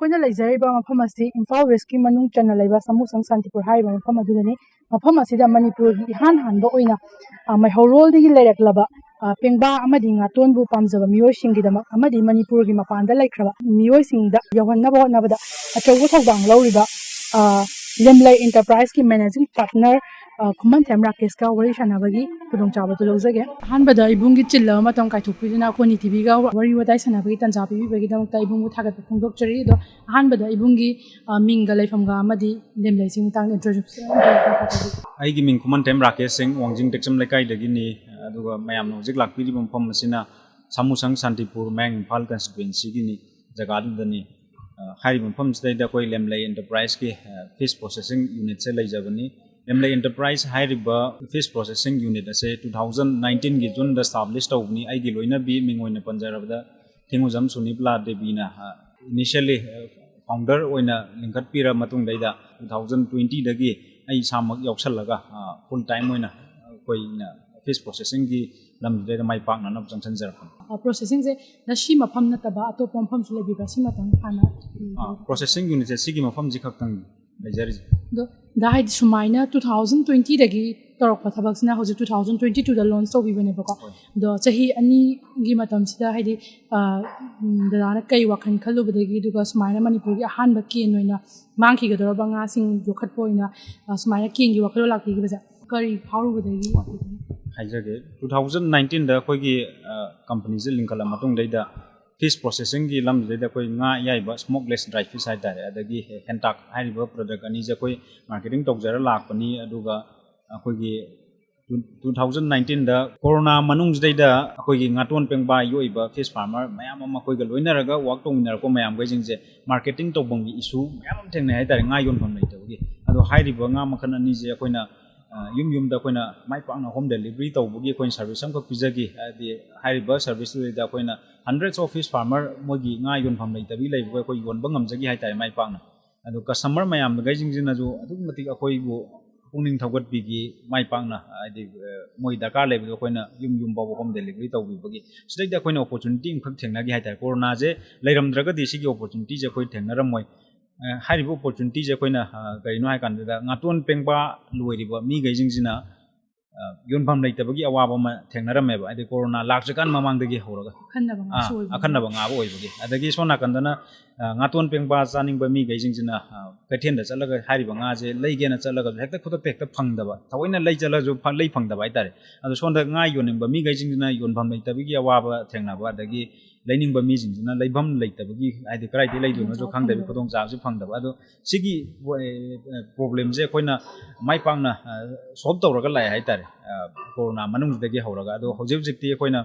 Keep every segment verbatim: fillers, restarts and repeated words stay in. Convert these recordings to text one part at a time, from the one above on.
ꯑꯩꯈꯣꯏꯅ ꯂꯩꯖꯔꯤꯕ ꯃꯐꯝ ꯑꯁꯤ ꯏꯝꯐꯥꯜ ꯋꯦꯁꯀꯤ ꯃꯅꯨꯡ ꯆꯟꯅ ꯂꯩꯕ ꯁꯥꯃꯨꯁꯪ ꯁꯥꯟꯇꯤꯄꯨꯔ ꯍꯥꯏꯔꯤꯕ ꯃꯐꯝ ꯑꯗꯨꯗꯅꯤ꯫ ꯃꯐꯝ ꯑꯁꯤꯗ ꯃꯅꯤꯄꯨꯔꯒꯤ ꯏꯍꯥꯟ ꯍꯥꯟꯕ ꯑꯣꯏꯅ, ꯑ, ꯃꯩꯍꯧꯔꯣꯜꯗꯒꯤ ꯂꯩꯔꯛꯂꯕ, ꯑ, ꯄꯦꯡꯕꯥ ꯑꯃꯗꯤ ꯉꯥꯇꯣꯟꯕꯨ ꯄꯥꯝꯖꯕ ꯃꯤꯑꯣꯏꯁꯤꯡꯒꯤꯗꯃꯛ ꯑꯃꯗꯤ ꯃꯅꯤꯄꯨꯔꯒꯤ ꯃꯄꯥꯟꯗ ꯂꯩꯈ꯭ꯔꯕ ꯃꯤꯑꯣꯏꯁꯤꯡꯗ ꯌꯧꯍꯟꯅꯕ ꯍꯣꯠꯅꯕꯗ ꯑꯆꯧꯕ ꯊꯧꯗꯥꯡ ꯂꯧꯔꯤꯕ, ꯑ, ꯂꯦꯝꯂꯩ ꯏꯟꯇꯔꯄ꯭ꯔꯥꯏꯁꯀꯤ ꯃꯦꯅꯦꯖꯤꯡ ꯄꯥꯔꯠꯅꯔ, ꯑ, ꯈꯨꯃꯟꯊꯦꯝ ꯔꯥꯀꯦꯁꯀ ꯋꯥꯔꯤ ꯁꯥꯟꯅꯕꯒꯤ ꯈꯨꯗꯣꯡꯆꯥꯕꯗꯨ ꯂꯧꯖꯒꯦ꯫ ꯑꯍꯥꯟꯕꯗ ꯏꯕꯨꯡꯒꯤ ꯆꯤꯜꯂꯕ ꯃꯇꯝ ꯀꯥꯏꯊꯣꯛꯄꯤꯗꯨꯅ ꯑꯩꯈꯣꯏ ꯅꯤꯇꯤꯚꯤꯒ ꯋꯥꯔꯤ ꯋꯥꯇꯥꯏ ꯁꯥꯟꯅꯕꯒꯤ ꯇꯥꯟꯖꯥ ꯄꯤꯕꯤꯕꯒꯤꯗꯃꯛꯇ ꯏꯕꯨꯡꯕꯨ ꯊꯥꯒꯠꯄ ꯐꯣꯡꯗꯣꯛꯆꯔꯤ꯫ ꯑꯗꯣ ꯑꯍꯥꯟꯕꯗ ꯏꯕꯨꯡꯒꯤ, ꯑ, ꯃꯤꯡꯒ ꯂꯩꯐꯝꯒ ꯑꯃꯗꯤ ꯂꯦꯝꯂꯩꯁꯤꯒꯤ ꯃꯇꯥꯡꯗ introduction ꯑꯃꯇ ꯇꯧꯕꯤꯌꯨ꯫ ꯑꯩꯒꯤ ꯃꯤꯡ ꯈꯨꯃꯟꯊꯦꯝ ꯔꯥꯀꯦꯁ ꯁꯤꯡ, ꯋꯥꯡꯖꯤꯡ ꯇꯦꯛꯆꯝ ꯂꯩꯀꯥꯏꯗꯒꯤꯅꯤ꯫ ꯑꯗꯨꯒ ꯃꯌꯥꯝꯅ ꯍꯧꯖꯤꯛ ꯂꯥꯛꯄꯤꯔꯤꯕ ꯃꯐꯝ ꯑꯁꯤꯅ ꯁꯥꯃꯨꯁꯪ ꯁꯥꯟꯇꯤꯄꯨꯔ ꯃꯌꯥꯡ ꯏꯝꯐꯥꯜ constituencyꯒꯤꯅꯤ, ꯖꯒꯥꯗꯨꯗꯅꯤ꯫ ꯑ, ꯍꯥꯏꯔꯤꯕ ꯃꯐꯝꯁꯤꯗꯩꯗ ꯑꯩꯈꯣꯏ ꯂꯦꯝꯂꯩ ꯏꯟꯇꯔꯄ꯭ꯔꯥꯏꯁꯀꯤ, ꯑ, fish processing unitꯁꯦ ꯂꯩꯖꯕꯅꯤ꯫ ꯂꯦꯝꯂꯩ ꯏꯟꯇꯔꯄ꯭ꯔꯥꯏꯁ ꯍꯥꯏꯔꯤꯕ fish processing unit ꯑꯁꯦ two thousand nineteenꯒꯤ Juneꯗ establish ꯇꯧꯕꯅꯤ꯫ ꯑꯩꯒꯤ ꯂꯣꯏꯅꯕꯤ ꯃꯤꯡ ꯑꯣꯏꯅ ꯄꯟꯖꯔꯕꯗ ꯊꯦꯡꯉꯨꯖꯝ ꯁꯨꯅꯤꯄꯂꯥ ꯗꯦꯕꯤꯅ, ꯑ, initially, ꯑ, founder ꯑꯣꯏꯅ ꯂꯤꯡꯈꯠꯄꯤꯔ ꯃꯇꯨꯡꯗꯩꯗ two thousand twentyꯗꯒꯤ ꯑꯩ ꯏꯁꯥꯃꯛ ꯌꯥꯎꯁꯜꯂꯒ, ꯑ, full time ꯑꯣꯏꯅ ꯑꯩꯈꯣꯏꯅ fish processingꯒꯤ ꯂꯝꯗꯨꯗꯩꯗ ꯃꯥꯏ ꯄꯥꯛꯅꯅꯕ ꯆꯪꯁꯤꯟꯖꯔꯛꯄꯅꯤ꯫ ꯑ, processingꯁꯦ ꯉꯁꯤ ꯃꯐꯝ ꯅꯠꯇꯕ ꯑꯇꯣꯞꯄ ꯃꯐꯝꯁꯨ ꯂꯩꯕꯤꯕ꯭ꯔꯥ? ꯁꯤꯃꯇꯪ ꯍꯥꯟꯅ, ꯎꯝ, ꯑ, processing unitꯁꯦ ꯁꯤꯒꯤ ꯃꯐꯝꯁꯤ ꯈꯛꯇꯪ ꯂꯩꯖꯔꯤꯁꯦ꯫ ꯑꯗꯣ ꯗꯥ, ꯍꯥꯏꯗꯤ ꯁꯨꯃꯥꯏꯅ two thousand twentyꯗꯒꯤ ꯇꯧꯔꯛꯄ ꯊꯕꯛꯁꯤꯅ ꯍꯧꯖꯤꯛ two thousand twenty twoꯗ launch ꯇꯧꯕꯤꯕꯅꯦꯕꯀꯣ꯫ ꯍꯣꯏ꯫ ꯑꯗꯣ ꯆꯍꯤ ꯑꯅꯤꯒꯤ ꯃꯇꯝꯁꯤꯗ ꯍꯥꯏꯗꯤ, ꯑ, ꯎꯝ, ꯗꯗꯥꯅ ꯀꯩ ꯋꯥꯈꯜ ꯈꯜꯂꯨꯕꯗꯒꯤ ꯑꯗꯨꯒ ꯁꯨꯃꯥꯏꯅ ꯃꯅꯤꯄꯨꯔꯒꯤ ꯑꯍꯥꯟꯕ ꯀꯦꯟ ꯑꯣꯏꯅ ꯃꯥꯡꯈꯤꯒꯗꯧꯔꯕ ꯉꯥꯁꯤꯡ ꯌꯣꯛꯈꯠꯄ ꯑꯣꯏꯅ, ꯑ, ꯁꯨꯃꯥꯏꯅ ꯀꯦꯟꯒꯤ ꯋꯥꯈꯜꯂꯣꯟ ꯂꯥꯛꯄꯤꯈꯤꯕꯁꯦ ꯀꯔꯤ ꯐꯥꯎꯔꯨꯕꯗꯒꯤ? ꯍꯥꯏꯖꯒꯦ, two thousand nineteenꯗ ꯑꯩꯈꯣꯏꯒꯤ, ꯑ, companyꯁꯦ ꯂꯤꯡꯈꯠꯂ ꯃꯇꯨꯡꯗꯩꯗ fish processingꯒꯤ ꯂꯝꯁꯤꯗꯩꯗ ꯑꯩꯈꯣꯏ ꯉꯥ ꯑꯌꯥꯏꯕ, smokeless dry fish ꯍꯥꯏꯇꯥꯔꯦ, ꯑꯗꯒꯤ ꯍꯦꯟꯇꯥꯛ ꯍꯥꯏꯔꯤꯕ product ꯑꯅꯤꯁꯦ ꯑꯩꯈꯣꯏ marketing ꯇꯧꯖꯔ ꯂꯥꯛꯄꯅꯤ꯫ ꯑꯗꯨꯒ ꯑꯩꯈꯣꯏꯒꯤ two thousand nineteenꯗ ꯀꯣꯔꯣꯅꯥ ꯃꯅꯨꯡꯁꯤꯗꯩꯗ ꯑꯩꯈꯣꯏꯒꯤ ꯉꯥꯇꯣꯟ ꯄꯦꯡꯕꯥ ꯌꯣꯛꯏꯕ fish farmer ꯃꯌꯥꯝ ꯑꯃ ꯑꯩꯈꯣꯏꯒ ꯂꯣꯏꯅꯔꯒ work ꯇꯧꯃꯤꯟꯅꯔꯛꯄ ꯃꯌꯥꯝꯈꯩꯁꯤꯡꯁꯦ marketing ꯇꯧꯐꯝꯒꯤ issue ꯃꯌꯥꯝ ꯑꯃ ꯊꯦꯡꯅꯩ ꯍꯥꯏꯇꯥꯔꯦ, ꯉꯥ ꯌꯣꯟꯐꯝ ꯂꯩꯇꯕꯒꯤ꯫ ꯑꯗꯣ ꯍꯥꯏꯔꯤꯕ ꯉꯥ ꯃꯈꯜ ꯑꯅꯤꯁꯦ ꯑꯩꯈꯣꯏꯅ, ꯑ, ꯌꯨꯝ ꯌꯨꯝꯗ ꯑꯩꯈꯣꯏꯅ ꯃꯥꯏ ꯄꯥꯛꯅ home delivery ꯇꯧꯕꯒꯤ ꯑꯩꯈꯣꯏꯅ service ꯑꯃꯈꯛ ꯄꯤꯖꯈꯤ꯫ ꯍꯥꯏꯗꯤ ꯍꯥꯏꯔꯤꯕ serviceꯇꯨꯗꯩꯗ ꯑꯩꯈꯣꯏꯅ hundreds of fish farmer ꯃꯣꯏꯒꯤ ꯉꯥ ꯌꯣꯟꯐꯝ ꯂꯩꯇꯕꯒꯤ ꯂꯩꯕꯗꯣ ꯑꯩꯈꯣꯏ ꯌꯣꯟꯕ ꯉꯝꯖꯈꯤ ꯍꯥꯏꯇꯥꯔꯦ ꯃꯥꯏ ꯄꯥꯛꯅ꯫ ꯑꯗꯣ customer ꯃꯌꯥꯝꯈꯩꯁꯤꯡꯁꯤꯅꯁꯨ ꯑꯗꯨꯛꯀꯤ ꯃꯇꯤꯛ ꯑꯩꯈꯣꯏꯕꯨ ꯄꯨꯛꯅꯤꯡ ꯊꯧꯒꯠꯄꯤꯈꯤ꯫ ꯃꯥꯏ ꯄꯥꯛꯅ, ꯍꯥꯏꯗꯤ, ꯑ, ꯃꯣꯏ ꯗꯔꯀꯥꯔ ꯂꯩꯕꯗꯣ ꯑꯩꯈꯣꯏꯅ ꯌꯨꯝ ꯌꯨꯝ ꯐꯥꯎꯕ home delivery ꯇꯧꯕꯤꯕꯒꯤ꯫ ꯁꯤꯗꯩꯗ ꯑꯩꯈꯣꯏꯅ opportunity ꯑꯃꯈꯛ ꯊꯦꯡꯅꯈꯤ ꯍꯥꯏꯇꯥꯔꯦ꯫ ꯀꯣꯔꯣꯅꯥꯁꯦ ꯂꯩꯔꯝꯗ꯭ꯔꯒꯗꯤ ꯁꯤꯒꯤ opportunityꯁꯦ ꯑꯩꯈꯣꯏ ꯊꯦꯡꯅꯔꯝꯃꯣꯏ꯫ ꯑ, ꯍꯥꯏꯔꯤꯕ opportunityꯁꯦ ꯑꯩꯈꯣꯏꯅ, ꯑ, ꯀꯔꯤꯅꯣ ꯍꯥꯏ ꯀꯥꯟꯗ, ꯉꯥꯇꯣꯟ ꯄꯦꯡꯕꯥ ꯂꯣꯏꯔꯤꯕ ꯃꯤꯈꯩꯁꯤꯡꯁꯤꯅ, ꯑ, ꯌꯣꯟꯐꯝ ꯂꯩꯇꯕꯒꯤ ꯑꯋꯥꯕ ꯑꯃ ꯊꯦꯡꯅꯔꯝꯃꯦꯕ꯫ ꯍꯥꯏꯗꯤ ꯀꯣꯔꯣꯅꯥ ꯂꯥꯛꯇ꯭ꯔꯤꯀꯥꯟ ꯃꯃꯥꯡꯗꯒꯤ ꯍꯧꯔꯒ꯫ ꯑꯈꯟꯅꯕ ꯉꯥꯁꯨ ꯑꯥ, ꯑꯣꯏꯕꯅꯤꯅ꯫ ꯑꯈꯟꯅꯕ ꯉꯥ ꯑꯣꯏꯕꯒꯤ꯫ ꯑꯗꯒꯤ ꯁꯣꯝ ꯅꯥꯀꯟꯗꯅ, ꯑ, ꯉꯥꯇꯣꯟ ꯄꯦꯡꯕꯥ ꯆꯥꯅꯤꯡꯕ ꯃꯤꯈꯩꯁꯤꯡꯁꯤꯅ, ꯑ, ꯀꯩꯊꯦꯜꯗ ꯆꯠꯂꯒ ꯍꯥꯏꯔꯤꯕ ꯉꯥꯁꯦ ꯂꯩꯒꯦꯅ ꯆꯠꯂꯒꯁꯨ ꯍꯦꯛꯇ ꯈꯨꯗꯛꯇ ꯍꯦꯛꯇ ꯐꯪꯗꯕ, ꯊꯑꯣꯏꯅ ꯂꯩ ꯆꯠꯂꯁꯨ ꯐ-, ꯂꯩ ꯐꯪꯗꯕ ꯍꯥꯏꯇꯥꯔꯦ꯫ ꯑꯗꯣ ꯁꯣꯝꯗ ꯉꯥ ꯌꯣꯟꯅꯤꯡꯕ ꯃꯤꯈꯩꯁꯤꯡꯁꯤꯅ ꯌꯣꯟꯐꯝ ꯂꯩꯇꯕꯒꯤ ꯑꯋꯥꯕ ꯊꯦꯡꯅꯕ, ꯑꯗꯒꯤ ꯂꯩꯅꯤꯡꯕ ꯃꯤꯁꯤꯡꯁꯤꯅ ꯂꯩꯐꯝ ꯂꯩꯇꯕꯒꯤ, ꯍꯥꯏꯗꯤ ꯀꯗꯥꯏꯗꯒꯤ ꯂꯩꯗꯣꯏꯅꯣꯁꯨ ꯈꯪꯗꯕꯒꯤ ꯈꯨꯗꯣꯡꯆꯥꯕꯁꯨ ꯐꯪꯗꯕ꯫ ꯑꯗꯣ ꯁꯤꯒꯤ, ꯑ, problemꯁꯦ ꯑꯩꯈꯣꯏꯅ ꯃꯥꯏ ꯄꯥꯛꯅ, ꯑ, solve ꯇꯧꯔꯒ ꯂꯥꯛꯑꯦ ꯍꯥꯏꯇꯥꯔꯦ, ꯑ, ꯀꯣꯔꯣꯅꯥ ꯃꯅꯨꯡꯁꯤꯗꯒꯤ ꯍꯧꯔꯒ꯫ ꯑꯗꯣ ꯍꯧꯖꯤꯛ ꯍꯧꯖꯤꯛꯇꯤ ꯑꯩꯈꯣꯏꯅ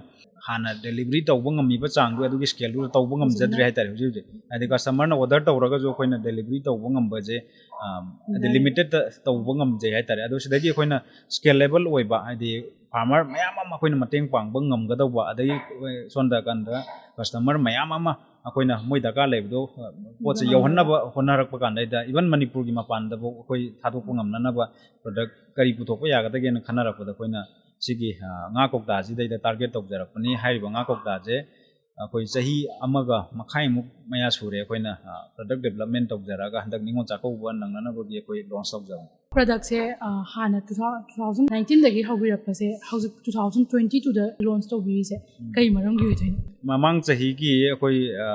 ꯍꯥꯟꯅ delivery ꯇꯧꯕ ꯉꯝꯃꯤꯕ ꯆꯥꯡꯗꯣ, ꯑꯗꯨꯒꯤ scaleꯗꯨꯗ ꯇꯧꯕ ꯉꯝꯖꯗ꯭ꯔꯦ ꯍꯧꯖꯤꯛꯅ ꯍꯥꯏꯇꯥꯔꯦ꯫ ꯍꯧꯖꯤꯛ ꯍꯧꯖꯤꯛ, ꯍꯥꯏꯗꯤ, customerꯅ order ꯇꯧꯔꯒꯁꯨ ꯑꯩꯈꯣꯏꯅ delivery ꯇꯧꯕ ꯉꯝꯕꯁꯦ, ꯑ, ꯍꯥꯏꯗꯤ ꯂꯩ꯫ Limitedꯇ ꯇꯧꯕ ꯉꯝꯖꯩ ꯍꯥꯏꯇꯥꯔꯦ꯫ ꯑꯗꯣ ꯁꯤꯗꯒꯤ ꯑꯩꯈꯣꯏꯅ scalable ꯑꯣꯏꯕ, ꯍꯥꯏꯗꯤ farmer ꯃꯌꯥꯝ ꯑꯃ ꯑꯩꯈꯣꯏꯅ ꯃꯇꯦꯡ ꯄꯥꯡꯕ ꯉꯝꯒꯗꯧꯕ, ꯑꯗꯒꯤ ꯑꯩꯈꯣꯏ ꯁꯣꯝ ꯅꯥꯀꯟꯗ customer ꯃꯌꯥꯝ ꯑꯃ ꯑꯩꯈꯣꯏꯅ ꯃꯣꯏ ꯗꯔꯀꯥꯔ ꯂꯩꯕꯗꯣ, ꯑ, ꯄꯣꯠꯁꯦ ꯌꯧꯍꯟꯅꯕ ꯌꯧꯍꯟꯅꯕ ꯍꯣꯠꯅꯔꯛꯄ ꯀꯥꯟꯗ, even ꯃꯅꯤꯄꯨꯔꯒꯤ ꯃꯄꯥꯟꯗꯐꯥꯎ ꯑꯩꯈꯣꯏ ꯊꯥꯗꯣꯛꯄ ꯉꯝꯅꯅꯕ product ꯀꯔꯤ ꯄꯨꯊꯣꯛꯄ ꯌꯥꯒꯗꯒꯦꯅ ꯈꯟꯅꯔꯛꯄꯗ, ꯑꯩꯈꯣꯏꯅ ꯁꯤꯒꯤ, ꯑ, ꯉꯥ ꯀꯧꯇꯥꯁꯤꯗꯩꯗ target ꯇꯧꯖꯔꯛꯄꯅꯤ꯫ ꯍꯥꯏꯔꯤꯕ ꯉꯥ ꯀꯧꯇꯥꯁꯦ ꯑꯩꯈꯣꯏ ꯆꯍꯤ ꯑꯃꯒ ꯃꯈꯥꯏꯃꯨꯛ ꯃꯌꯥ ꯁꯨꯔꯦ ꯑꯩꯈꯣꯏꯅ, ꯑ, product development ꯇꯧꯖꯔꯛꯑꯒ, ꯍꯟꯗꯛ ꯅꯤꯉꯣꯜ ꯆꯥꯛꯀꯧꯕ ꯅꯪꯅꯅꯕꯒꯤ ꯑꯩꯈꯣꯏ launch ꯇꯧꯖꯕꯅꯤ꯫ Productꯁꯦ, ꯑ, ꯍꯥꯟꯅ two thou-, two thousand nineteenꯗꯒꯤ ꯍꯧꯕꯤꯔꯛꯄꯁꯦ, ꯍꯧꯖꯤꯛ two thousand twenty twoꯗ launch ꯇꯧꯕꯤꯔꯤꯁꯦ ꯎꯝ꯫ ꯀꯩ ꯃꯔꯝꯒꯤ ꯑꯣꯏꯗꯣꯏꯅꯣ? ꯃꯃꯥꯡ ꯆꯍꯤꯒꯤ ꯑꯩꯈꯣꯏ, ꯑ,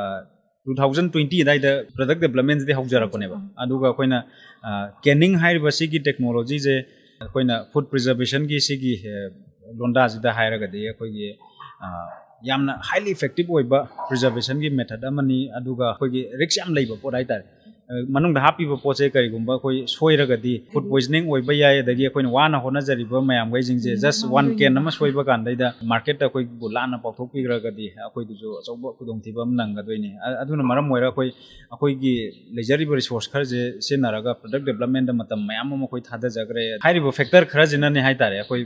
two thousand twenty ꯑꯗꯥꯏꯗ product developmentꯁꯤꯗꯤ ꯍꯧꯖꯔꯛꯄꯅꯦꯕ꯫ ꯑꯥ꯫ ꯑꯗꯨꯒ ꯑꯩꯈꯣꯏꯅ, ꯑ, canning ꯍꯥꯏꯔꯤꯕ ꯁꯤꯒꯤ technologyꯁꯦ ꯑꯩꯈꯣꯏꯅ food preservationꯒꯤ ꯁꯤꯒꯤ, ꯑ, ꯂꯣꯟꯗꯥꯁꯤꯗ ꯍꯥꯏꯔꯒꯗꯤ ꯑꯩꯈꯣꯏꯒꯤ, ꯑ, ꯌꯥꯝꯅ highly effective ꯑꯣꯏꯕ preservationꯒꯤ method ꯑꯃꯅꯤ꯫ ꯑꯗꯨꯒ ꯑꯩꯈꯣꯏꯒꯤ risk ꯌꯥꯝ ꯂꯩꯕ ꯄꯣꯠ ꯍꯥꯏꯇꯥꯔꯦ꯫ ꯑ, ꯃꯅꯨꯡꯗ ꯍꯥꯞꯄꯤꯕ ꯄꯣꯠꯁꯦ ꯀꯔꯤꯒꯨꯝꯕ ꯑꯩꯈꯣꯏ ꯁꯣꯏꯔꯒꯗꯤ food poisoning ꯑꯣꯏꯕ ꯌꯥꯏ, ꯑꯗꯒꯤ ꯑꯩꯈꯣꯏꯅ ꯋꯥꯅ ꯍꯣꯠꯅꯖꯔꯤꯕ ꯃꯌꯥꯝꯈꯩꯁꯤꯡꯁꯦ ꯎꯝ, just one ꯃꯥꯡꯗꯣꯏꯅꯤ꯫ Can ꯑꯃ ꯁꯣꯏꯕ ꯀꯥꯟꯗꯩꯗ marketꯇ ꯑꯩꯈꯣꯏꯕꯨ ꯂꯥꯟꯅ ꯄꯥꯎꯊꯣꯛꯄꯤꯈ꯭ꯔꯒꯗꯤ ꯑꯩꯈꯣꯏꯗꯁꯨ ꯑꯆꯧꯕ ꯈꯨꯗꯣꯡꯊꯤꯕ ꯑꯃ ꯅꯪꯒꯗꯣꯏꯅꯤ꯫ ꯑ-, ꯑꯗꯨꯅ ꯃꯔꯝ ꯑꯣꯏꯔꯒ ꯑꯩꯈꯣꯏ, ꯑꯩꯈꯣꯏꯒꯤ ꯂꯩꯖꯔꯤꯕ resource ꯈꯔꯁꯦ ꯁꯤꯖꯤꯟꯅꯔꯒ product developmentꯇ ꯃꯇꯝ ꯃꯌꯥꯝ ꯑꯃ ꯑꯩꯈꯣꯏ ꯊꯥꯗꯖꯈ꯭ꯔꯦ꯫ ꯍꯥꯏꯔꯤꯕ factor ꯈꯔꯁꯤꯅꯅꯦ ꯍꯥꯏꯇꯥꯔꯦ ꯑꯩꯈꯣꯏ